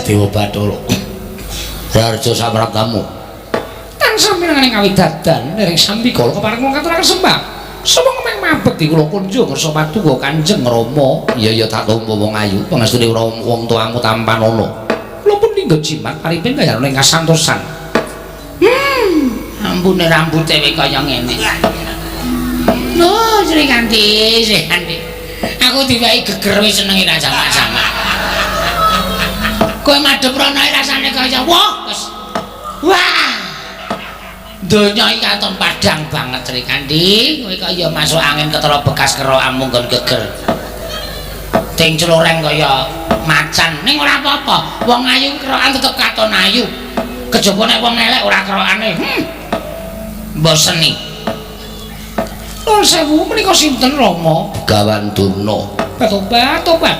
Dewa Bathara Raharja samraptamu tansah minangka kawidadan ning sambikala kepareng kula ngaturaken sembah sumangga meng mabekti kula kunjung ngersa paduka Kanjeng Rama. Iya ya tak tampa wong ayu pangestune wong tuamu tampanana kula pun lingga jimat paripin kaya ning kasantosan. Ampune rambute wis kaya ngene. Lho Srikandhi, Srikandhi, aku diwehi geger wis senenge ra jamak-jamak. Kowe madhep rono rasane kaya wah wis. Wah. Donya iki katon padhang banget Srikandhi. Kowe kaya masuk angin ketara bekas kerokmu nggon geger. Ting celoreng kaya macan. Ning ora apa-apa, wong ayu kerokan tetep katon ayu. Kejaba nek wong elek ora kerokane. Mboseni. Nuwun sewu menika sinten Rama? Begawan Durna. Tobat, tobat.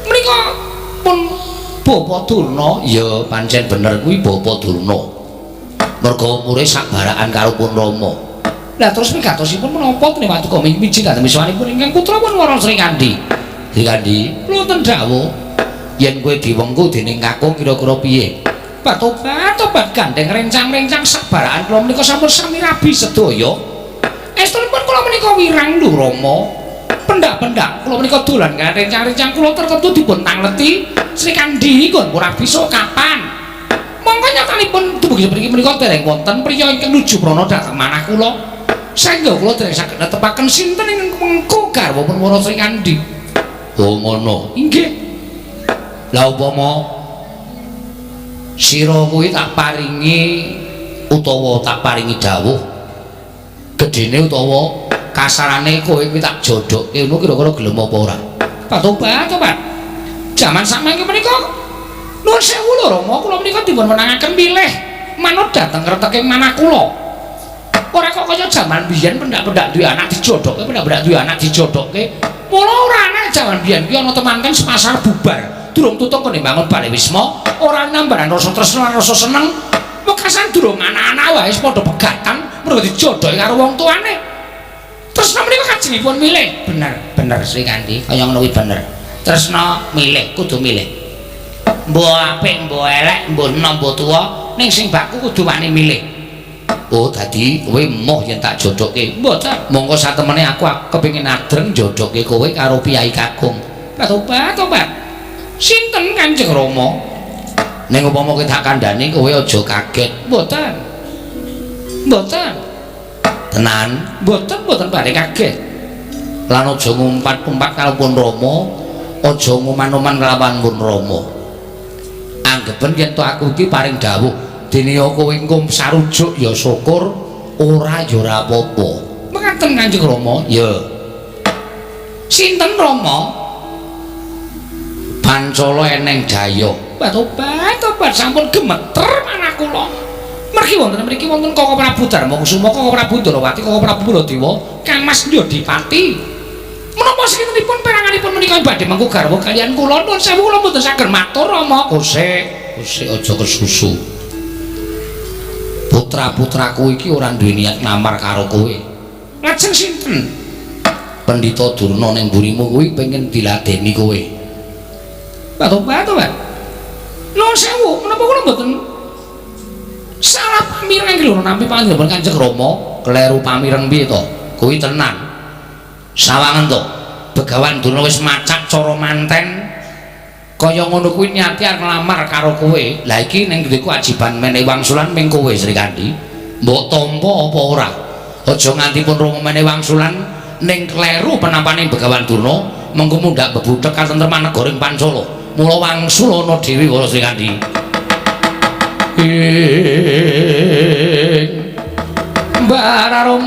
Menika pun Bapak Durna. Ya pancen bener kuwi Bapak Durna. Merga umure sak barakan karo pun Rama. Lah terus wigatosipun menapa dene paduka miji dhateng wiswanipun ingkang putra pun Wara Srikandhi. Srikandhi, wonten dawuh yen kowe diwengku dening kakung kira-kira piye? Tobat, tobat gandeng rencang-rencang sak barakan kula menika sampun sami rabi sedaya. Estunipun kula menika wirang lho Rama. Pendak-pendak kula menika dolan kaliyan rencang-rencang kula tertentu dipun tangleti Srikandhi nggon ora bisa kapan. Mongko nyatanipun dumugi mriki menika dereng wonten priya ingkang nuju prana dhateng manah kula. Saengga kula dereng saged netepaken sinten ingkang mengko garwa pun Wara Srikandhi. Oh ngono. Inggih. Lah upama sira kuwi tak paringi utawa tak paringi dawuh gedene utawa kasarane kowe kuwi tak jodhokke ngono kira-kira gelem apa ora? Tobat, tobat. Jaman samangke menika nuwun sewu lho Rama, kula menika dipun wenangaken milih manut dhateng kreteke manah kula. Ora kok kaya jaman biyen pendak-pendak duwe anak dijodhokke, pendak-pendak duwe anak dijodhokke. Mula ora ana jaman biyen kuwi ana temanten sepasar bubar. Durung tutuk kene bangun bale wisma, ora nambaran rasa tresna lan rasa seneng. Wekasan durung anak-anak wae wis padha pegatan mergo dijodhokke karo wong tuane. Tresna menika kajengipun milih. Bener, bener Srikandhi, kaya ngono kuwi bener. Tresna milih, kudu milih. Mbok apik, mbok elek, mbok enom, mbok tuwa, ning sing baku kudu wani milih. Oh, dadi kowe emoh yen tak jodhokke. Mboten. Mongko satemene aku kepengin adreng jodhokke kowe karo piyai kakung. Tobat, tobat. Sinten Kanjeng Rama? Ning upama kowe tak kandhani kowe aja kaget. Mboten. Mboten. Tenan? Mboten, mboten badhe kaget. Lan aja ngumpat-umpat karo pun Rama, aja nguman-uman kelawan pun Rama. Anggepen yen to aku iki paring dawuh, dene kowe engko sarujuk ya syukur, ora ya ora apa-apa. Mekaten Kanjeng Rama? Ya. Sinten Rama? Pancala eneng dayoh. Tobat, tobat sampun gemeter manah kula. Mergi wonten mriki wonten Koko Prabu Darmakusuma, Koko Prabu Ndorowati, Koko Prabu Baladewa, Kang Mas Nyodipati. Menapa sakintenipun peranganipun menika badhe mengku garwa kaliyan kula? Nuwun sewu kula mboten saged matur Rama. Kosek, kosek aja kesusu. Putra-putraku iki ora duwe niat nglamar karo kowe. Lajeng sinten? Pendhita Durna ning mburimu kuwi pengen diladeni kowe. Tobat, tobat. Nuwun sewu, menapa kula mboten salah pamireng iki lho nampi panjenengan Kanjeng Rama, kleru pamireng piye to? Kuwi tenan. Sawangen to, Begawan Durna wis macak cara manten kaya ngono kuwi niati arep nglamar karo kowe. Lah iki ning ngendi kewajiban menehi wangsulan ming kowe Srikandhi. Mbok tampa apa ora? Aja nganti pun Rama menehi wangsulan ning kleru penampane Begawan Durna, mengko mundhak bebuthek katentreman negara ing Pancala. Mula wangsulana dhewe para Srikandhi. Ing Mbararum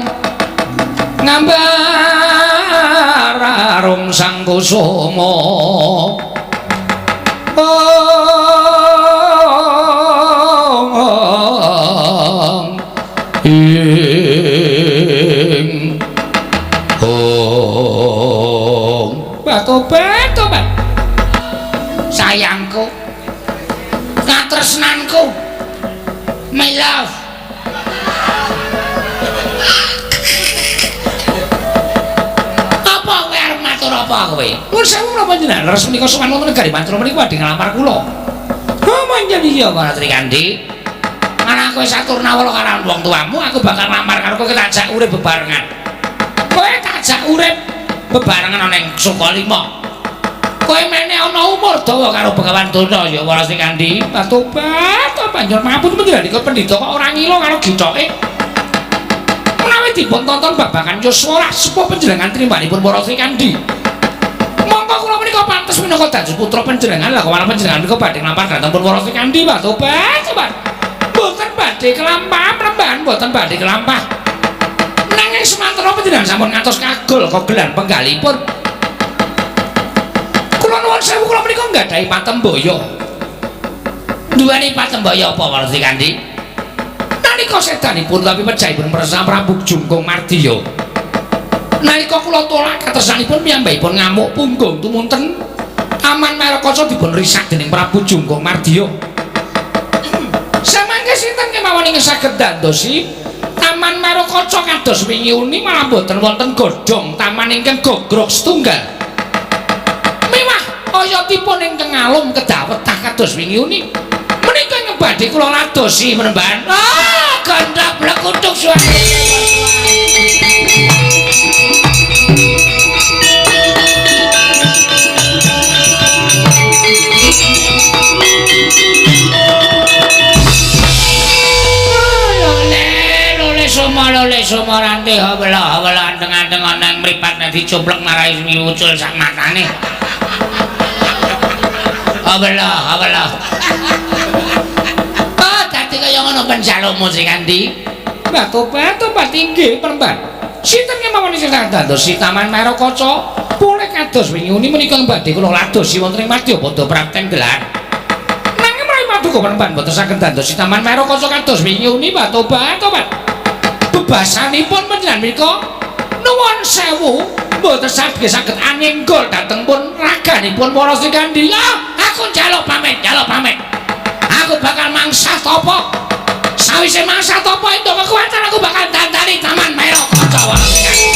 ngambar arum sang kusuma ing ong batobat tobat sayangku katresnanku my love. Apa kowe arep matur apa kowe? Nuwun sewu menapa panjenengan leres menika sowan wonten negari Pancala menika badhe nglamar kula. Oh manjen iya para Srikandhi. Malah kowe satur nawala karo wong tuamu, aku bakal nglamar karo kowe tak ajak urip bebarengan. Kowe tak ajak urip bebarengan ana ing Sukalima. Kowe mene ana umur dawa karo Begawan Durna ya para Srikandhi. Tobat panjenengan mampun panjenengan pendhita kok ora ngila karo githoke. Menawi dipun tonton babagan yuswa sepuh panjenengan trimbanipun para Srikandhi. Mongko kula menika pantes minangka dados putra panjenengan lah kok panjenengan menika badhe nglampar dhateng pun para Srikandhi. Tobat tobat. Mboten badhe kelampah prembahan mboten badhe kelampah. Nanging semantara panjenengan sampun ngantos kagol kogelan penggalipun. Kula nuwun sewu kula menika nggadahi patembaya. Duweni patembaya apa para Srikandhi? Nalika sedanipun tapi pejahipun Presa Prabu Jungkung Mardiya. Nalika kula tolak katresnanipun piyambakipun ngamuk punggung tumunten Taman Maerakaca dipun risak dening Prabu Jungkung Mardiya. Samangke sinten kemawon ingkang saged dandosi Taman Maerakaca kados wingi uni malah boten wonten godhong taman ingkang gogrok setunggal. Mewah oyotipun ingkang alum kedah wetah kados wingi uni. Menika ingkang badhe kula ladosi menembahan. Ah, gandha blekuthuk suwene. Lole soma rante hawela hawela anteng-anteng ana ing mripat nek dicumplek marai ucul sak matane. Hawela hawela. Ah, dadi kaya ngono penjalukmu Srikandhi. Batu-batu inggih peremban. Sinten kemawon sing dadosi Taman Maerakaca pulih kados wingi uni menika badhe kula ladosi wonten ing Madyapada Praten Gelar. Nanging menawi paduka peremban boten saged dadosi Taman Maerakaca kados wingi uni batu-batu. Bebasanipun panjenengan menika nuwun sewu mboten saged saged angenggol dhateng pun raganipun para Srikandhi. Ah, aku njaluk pamit, njaluk pamit. Aku bakal mangsah tapa. Sawise mangsah tapa entuk kekuatan aku bakal dandani Taman Maerakaca para Srikandhi.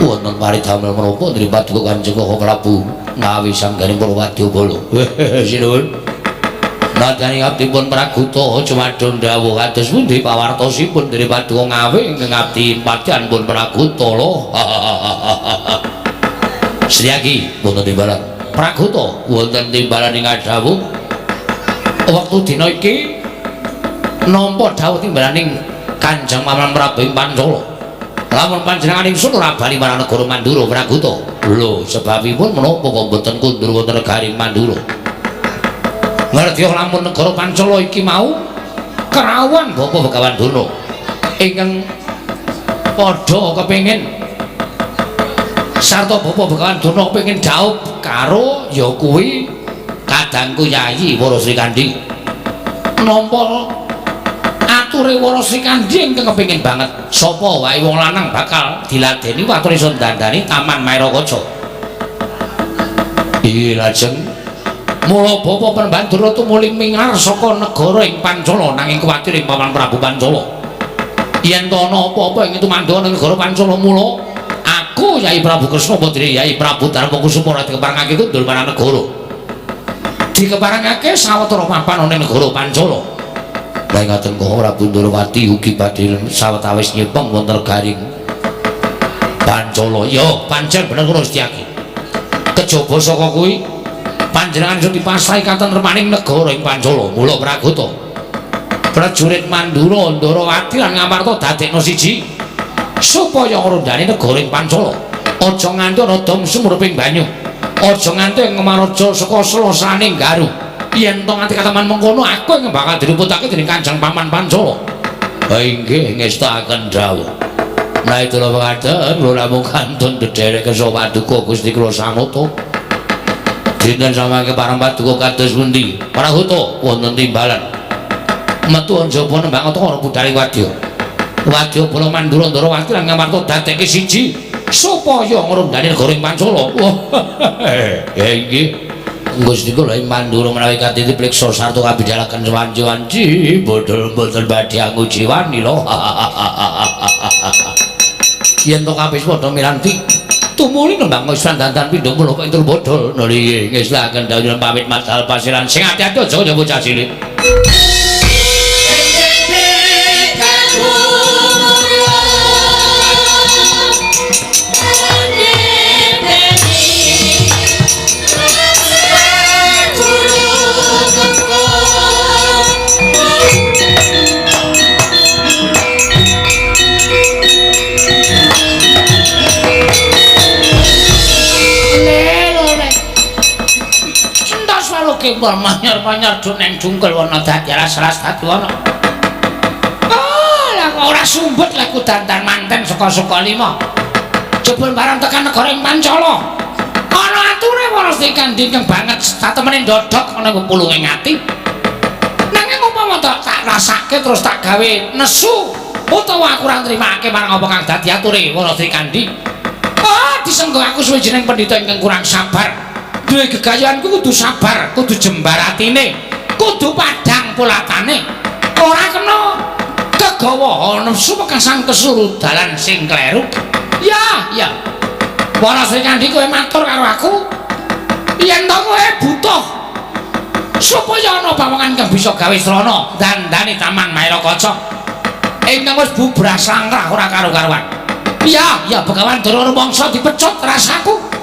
Wonten paridamel menapa nri paduka Kanjeng Koko Prabu ngawi sangganing para wadyabala. Sinuwun. Nadyan abdipun Praguta jumadon dawuh kados pundi pawartosipun nri paduka ngawi ingkang abdi padyan pun Praguta lho. Sriyaki wonten timbalan Praguta wonten timbalan ing dawuh wektu dina iki nampa dawuh timbalaning Kanjeng Paman Prabu ing Pancala. Lamun panjenengan ingsun ora bali marang negara Mandura Praguta. Lho, sebabipun menapa kok mboten kundur wonten negari Mandura? Ngerti lamun negara Pancala iki mau kerawan Bapak Begawan Durna ingkang padha kepengin Sarta Bapak Begawan Durna kepengin dhaup karo ya kuwi kadangku Yayi Wara Srikandhi. Nampa ature Wara Srikandhi ingkang kepengin banget sapa wae wong lanang bakal diladeni watur iso dandani Taman Maerakaca. Iya lajeng mula Bapak Panembahan Durna tumuli mingar saka negara ing Pancala nanging kuwatir ing Paman Prabu Pancala. Yen to ana apa-apa ing tumandha ning negara Pancala mula aku Yai Prabu Kresna putrine Yai Prabu Darmakusuma ora dikeparengake kundul marang negara. Dikeparengake sawetara papan ana ing negara Pancala. Lah ngaten kok Prabu Ndorowati ugi badhe sawetawis nyepeng wonten garing Pancala. Ya pancen bener kula Setyaki. Kejaba saka kuwi panjenengan iso dipasrahi katentremaning negara ing Pancala. Mula pragota prajurit Mandura Ndorowati lan Ngamarta dadekna siji supaya ngrondhani negara ing Pancala. Aja nganti ana dom sumreping banyu. Aja nganti ngemaraja saka selosane Garu. Yen to nganti kateman mengkono aku ing bakal diluputake dening Kanjeng Paman Pancala. Ha inggih ngestakaken dawuh. Nah itulah pengaden kula namung kantun dedherek kersa paduka Gusti kula sanata. Dinten samangke pareng paduka kados pundi? Prahuta wonten timbalan. Metu njaba nembang ana budhaling wadya. Wadya bala Mandura Ndorowati lan Ngamarta dadekke siji supaya ngrondhani negara ing Pancala. Wah, ya inggih. Gusti kula ing Mandura menawi katiti priksa sarta kabidalaken wanci-wanci bodhol mboten badhe anguji wani lho. Yen to kabeh padha miranti tumuli nembang wis dandan pindho mula kok entul bodhol. Nggih ngestakaken dawuh pamit madal pasiran sing ati-ati aja kaya bocah cilik. Kembal manyar-manyar neng jungkel wana dadi alas-alas dadi wana. Oh, lah kok ora sumbet lek dandan manten saka-saka lima. Jebul barang tekan negara ing Pancala. Ana ature Wara Srikandhi ingkang banget satemene ndodhok ana pulunge ati. Nanging upama tak rasake terus tak gawe nesu utawa aku ora nrimake marang apa kang dadi ature Wara Srikandhi. Ah, disenggo aku suwijining pendhita ingkang kurang sabar. Duwe gegayanku kudu sabar, kudu jembar atine, kudu padhang polatane. Ora kena kegawa nafsu pekasang kesuru dalan sing kleru. Ya, ya. Wara Srikandhi kowe matur karo aku yen to kowe butuh supaya ana pawongan kang bisa gawe srana dandani Taman Maerakaca ingkang wis bubras langkrah ora karo-karuan. Ya, ya Begawan Durna rumangsa dipecut rasaku.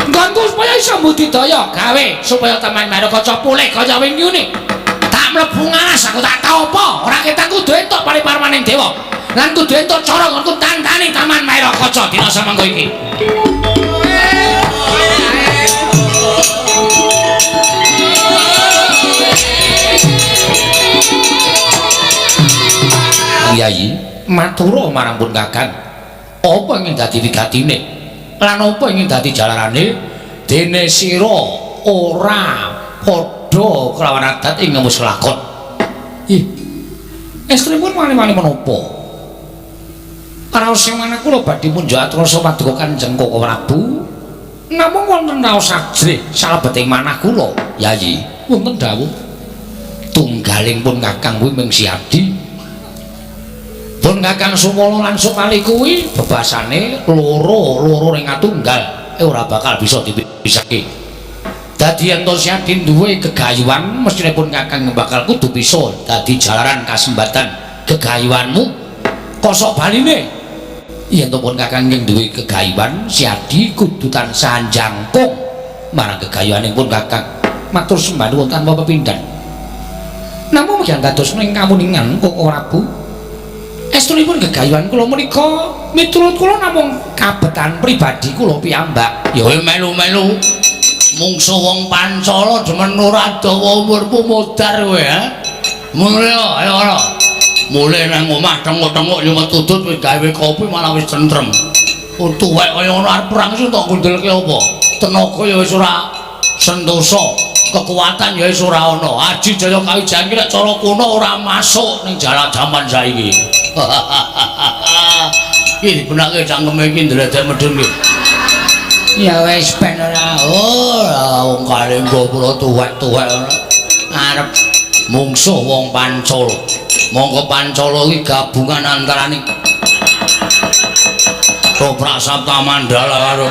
Nggonku supaya iso mbudidaya gawe supaya Taman Maerakaca pulih kaya wingi. Tak mlebu ngalas aku tak tau apa, ora ketang kudu entuk pariparmaning dewa. Lan kudu entuk cara nggonku tantani Taman Maerakaca dina samangko iki. Yai, matura marang pun Kakang. Apa ingin dadi wigatine? Lan apa ingin dadi jalarane dene sira ora padha kelawan adat ing wis lakon. Ih. Estrinipun wani-wani menapa? Raos sing manah kula badhe munjuk atrasa paduka Kanjeng Koko Prabu. Namung wonten raos ajrih salebeting manah kula, Yayi. Wonten dawuh tunggaling pun Kakang kuwi ming Siadi. Pun Kakang Sumala lan Sukali kuwi bebasane loro-loro ring atunggal ora bakal bisa dipisahke. Dadi yen to Siadi duwe gegayuhan mesthine pun Kakang bakal kudu bisa dadi jalaran kasembatan gegayuhanmu. Kosok baline yen to pun Kakang ing duwe gegayuhan Siadi kudu tansah jangkung marang gegayuhaning pun Kakang. Matur sembah nuwun tanpa pepindhan. Namung yang dados ing kamuningan Koko Prabu estunipun gegayuhan kula menika miturut kula namung kabetan pribadi kula piyambak. Ya melu-melu mungsu wong Pancala demen ora dawa umurmu modar kowe ha. Mulih ayo ora. Mulih nang omah tengok-tengok nyumet udut wis gawe kopi malah wis tentrem. Tuwek kaya ngono arep perang iso tok gondelke apa? Tenaga ya wis ora sentosa, kekuatan ya wis ora ana. Aji Jaya Kawijayan ki nek cara kuno ora masuk ning jalan jaman saiki. Iki dibenake cangkeme iki ndledek medhun iki. Ya wis ben ora. Oh, wong Kalengga pura tuwek-tuwek arep mungsuh wong Pancala. Mongko Pancala iki gabungan antarane Toprak Sapta Mandala karo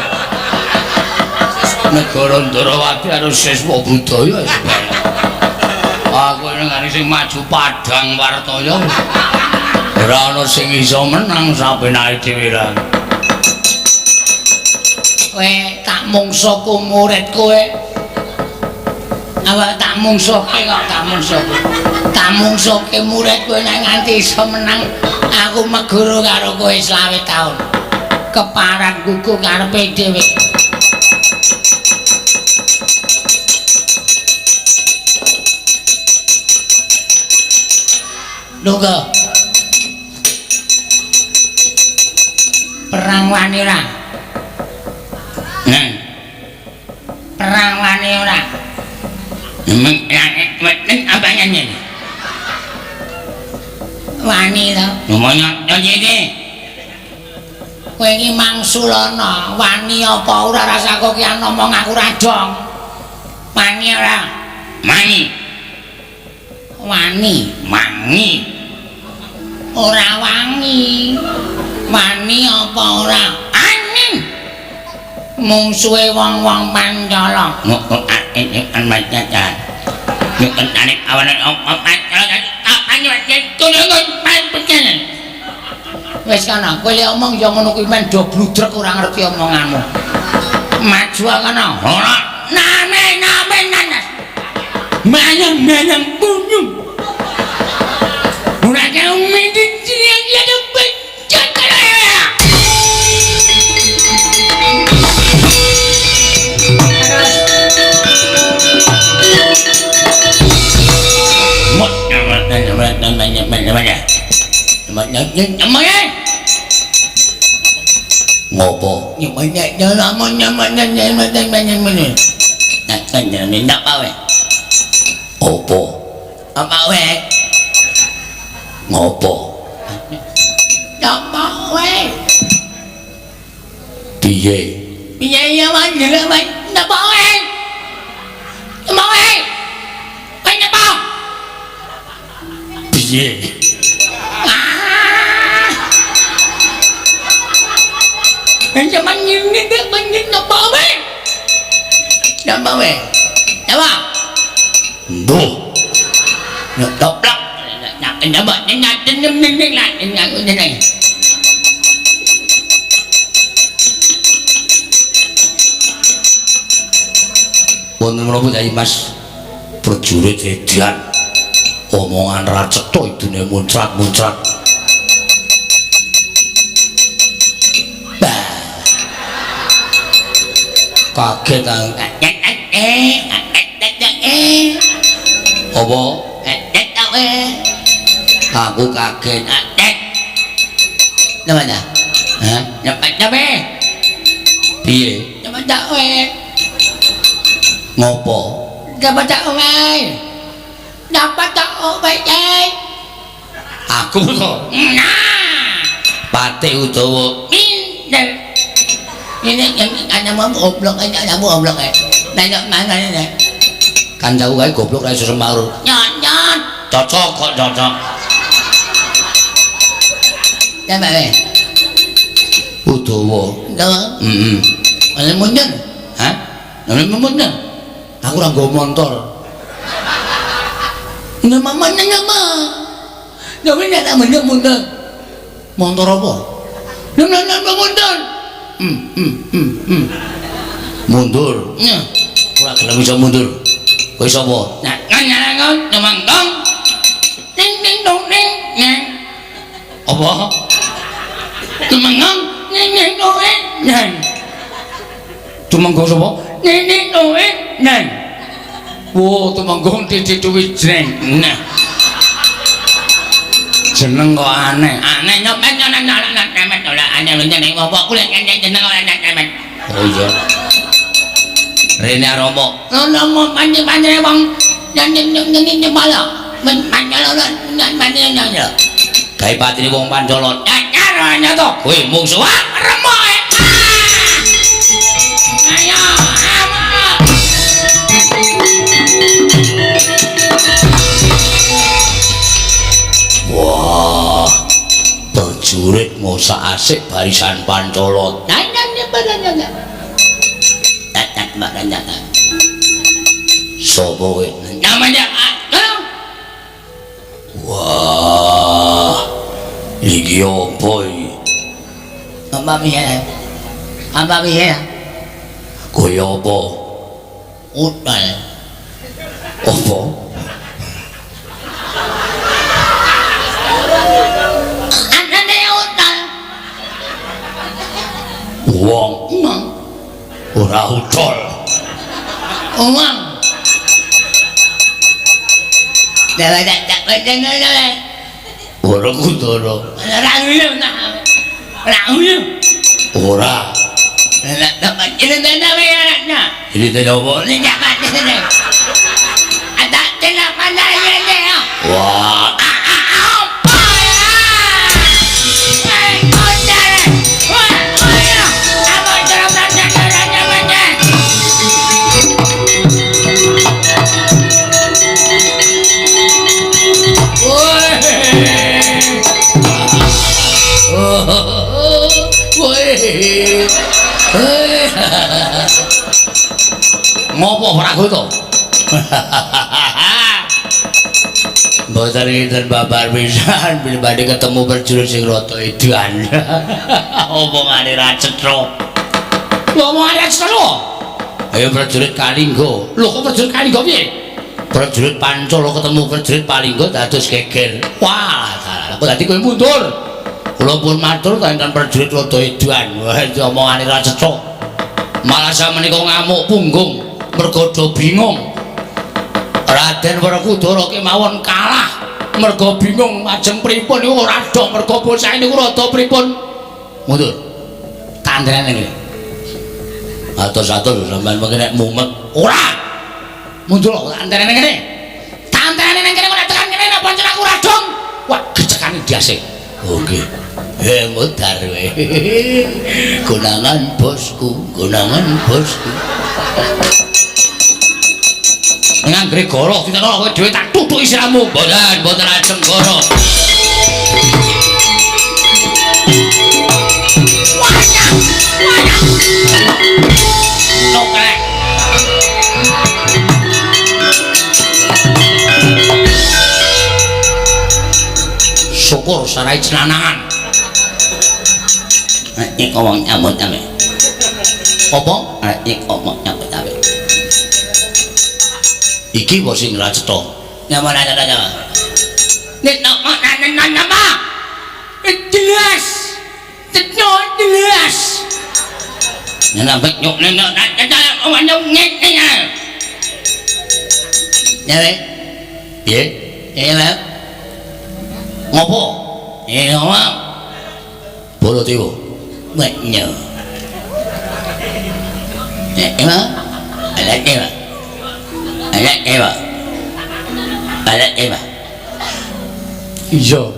Negara Ndrawati karo Siswa Budaya. Aku nengani sing maju Padang Wartaya. Ora ana sing iso menang sapenake dhewe ra. Kowe tak mungsuhku murid kowe. Awak tak mungsuhke kok tak mungsuhke. Tak mungsuhke murid kowe nek nganti iso menang aku meguru karo kowe 25 taun. Keparan gugu karepe dhewe. Nunggu. Perang wani ora? Neng. Perang wani ora? Wani to? Kowe iki mangsulana, wani apa ora rasa kok ki ngomong aku ora dong. Wani ora? Wani. Wani, wangi. Ora wangi. Wani apa ora? Angin. Mungsuhe wong-wong Pancala. Wis kana, kowe lek omong ya ngono kuwi men do bludrek ora ngerti omonganmu. Maju kana. Ora. Name name nanas. Mayang-mayang punyung. Ora kau mesti ya becet. Ngopo? Opo? Apa we? Ngopo? Apa we? Piye? Piye ya manjel wae? Napa we? Napa we? Kowe napa? Piye? Napa we? Napa? Mbuh. Nyoplak. Napa wonten menapa Kyai Mas? Prajurit edan. Omongan ra cetha idune muncrat-muncrat. Kaget aku. Apa? Aku kaget. Namanya? Hah? Nyapa? Piye? Nyapa? Ngopo? Nyapa Nyapa Aku to. Nah. Pate utawa minter. Ini anakmu goblok, anakmu goblok ae. Nanya mana ini? Kancaku kae goblok ra iso semaur. Nyot. Cocok kok cocok. Ya mbak. Udawa. Udawa. Heeh. Ana mundur. Hah? Ana mundur. Aku ora nggo montor. Nama mana nama? Nama nek mundur mundur. Montor apa? Nama mundur. Mundur. Ora gelem iso mundur. Kowe sapa? Nah, nang nyemangkong. Ning ning dong ning nang. Apa? Tumengong ning ning dong ning nang. Tumenggung sapa? Ning ning dong ning nang. Wo, tumenggung titik duwi jreng. Nah. Jeneng kok aneh. Aneh nyopet nang nang nang. Oh iya. Rene Romo. Romo panjenengan wong nyen nyepala. Gawe patine wong Pancala. Nyar to. Kowe mungsuh remoke. Ayo. Wah, prajurit ngosak asik barisan Pancala. Sopo kowe? Namanya wah, iki opo iki? Apa piye? Apa piye? Kaya apa? Utal. Apa? Anane utal. Wong ora utal. Wong. Ora kudara. Ora ngono. Ora ngono. Ora. Ini apa? Wah. Ngopo Pragoto? Mboten kinten babar pisan bilih badhe ketemu prajurit sing rada edan. Omongane ra cetha. Lho omongane ra cetha. Ayo prajurit Kalingga. Lho kok prajurit Kalingga piye? Prajurit Pancala ketemu prajurit Palingga dados geger. Wah, kok dadi kowe mundur. Kula pun matur enten prajurit rada edan. Wah, omongane ra cetha. Malah samenika ngamuk punggung mergo do bingung. Raden Werkudara kemawon kalah mergo bingung ajeng pripun niku ora dok mergo bocah niku rada pripun. Mundur. Tandane ngene. Atos-atos sampean mengke nek mumet. Ora. Mundur kok tandane ngene. Tandane ning kene kok nek tekan kene nek pancen aku ora dong. Wah, gecekane ndase. Oke. Mudar kowe. Konangan bosku, konangan bosku. Nganggre goro diteno kowe dhewe tak tutuki siramu. Mboten, mboten ajeng goro. Nokrek. Syukur sarai cenanangan. Nek ngomong nyambut gawe. Apa? Nek ngomong nyambut gawe. Iki wae sing ra cetha. Nyapa nyapa nyapa. Nek napa napa. Jelas. Cetha jelas. Nek nyok nek nyok ngene. Nyawe. Piye? Ya. Ngopo? Ya ngomong. Baladewa. Wenyo. Ya, emang? Ala ewa. Ala ewa. Ala ewa. Iya.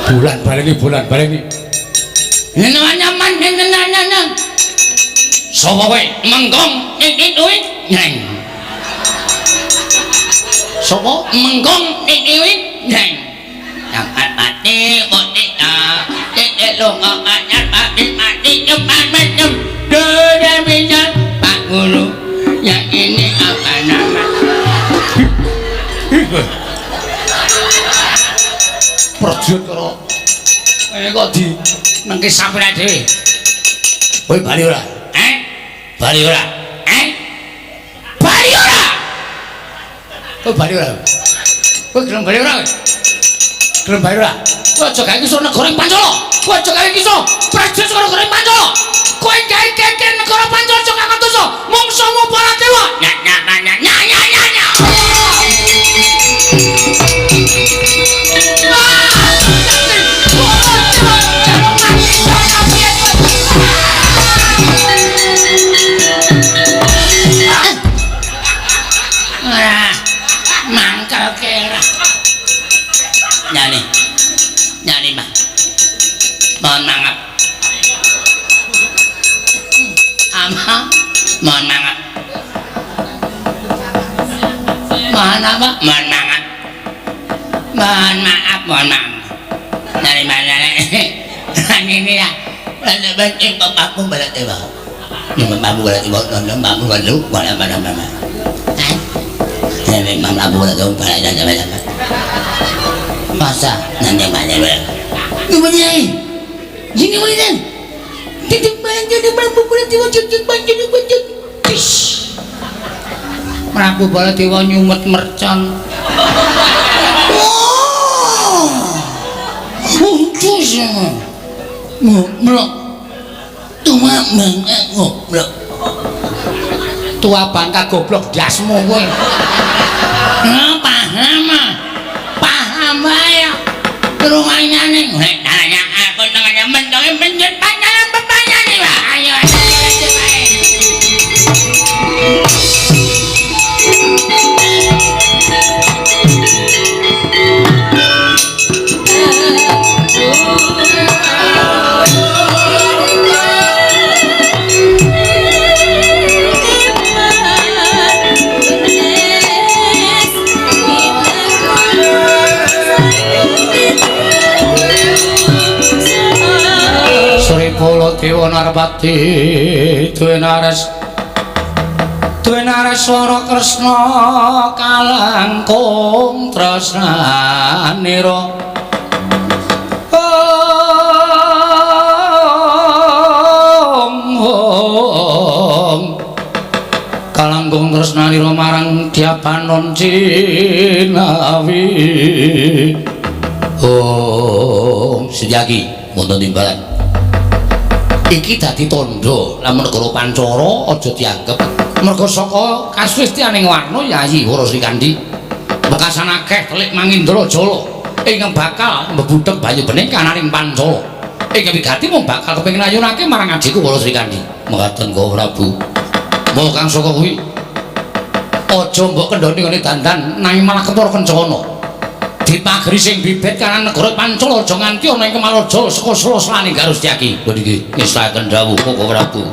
Bulan baleni, bulan baleni. Nyaman nyaman. Sapa kowe? Menggong iki kuwi neng. Sapa? Menggong iki kuwi neng. Jangan mati kok tidak. Titik lunga anyar mati mati cepat macam. Dada minyak Pak Guru. Yang ini apa nama? Prajurit karo kene kok di nengke sampeyan dhewe. Kowe bali ora? Eh? Bali ora? Eh? Bali ora? Kowe bali ora? Kowe gelem bali ora? Gelem bali ora? Kowe aja gawe kisah negara ing Pancala. Kowe aja gawe kisah prajurit saka negara ing Pancala. Kowe gawe geger negara Pancala aja kang dosa. Mungsuhmu Baladewa. Nya nya nya nya nya nya nya. Ah! Mohon maaf. Apa? Mohon maaf. Mohon apa? Mohon maaf. Mohon maaf, mohon maaf. Dari mana? Ini ya. Lalu benci bapakmu Baladewa. Bapakmu Baladewa, bapakmu Baladewa, mana. Dari bapakmu Baladewa, Baladewa. Masa nanti mana? Gimana? Gini mana? Titik banjir di Prabu Baladewa, titik banjir di banjir. Prabu Baladewa nyumet mercon. Wah, untus. Goblok. Tua bangka goblok. Tua bangka goblok dasmu kowe. Nah, paham ah. Paham wae. Rumahnya ning nek tanya aku nang mentonge menjet panjalan pepanyane wae. Ayo ayo ayo. Sri Baladewa Narpati duwe nares swara Kresna kalangkung tresnanira. Om kalangkung tresnanira marang Dyabanon Cinawi. Om Setyaki wonten timbalan. Iki dadi tandha lamun negara Pancara aja dianggep merga saka kasuwestianing warna Yayi Wara Srikandhi bekasan akeh telik mangindra jala ingkang bakal mbebudheg banyu bening kanaring Pancala ingkang wigati mung bakal kepengin ayunake marang adhiku Wara Srikandhi. Mekaten Koko Prabu. Mula kang saka kuwi aja mbok kendhoni ngene dandan nanging malah kepara kencana dipageri sing bibit kanan negara Pancala aja nganti ana ing Kemalaja saka sela-selane Garustyaki. Niki ngestaken dawuh Koko Prabu.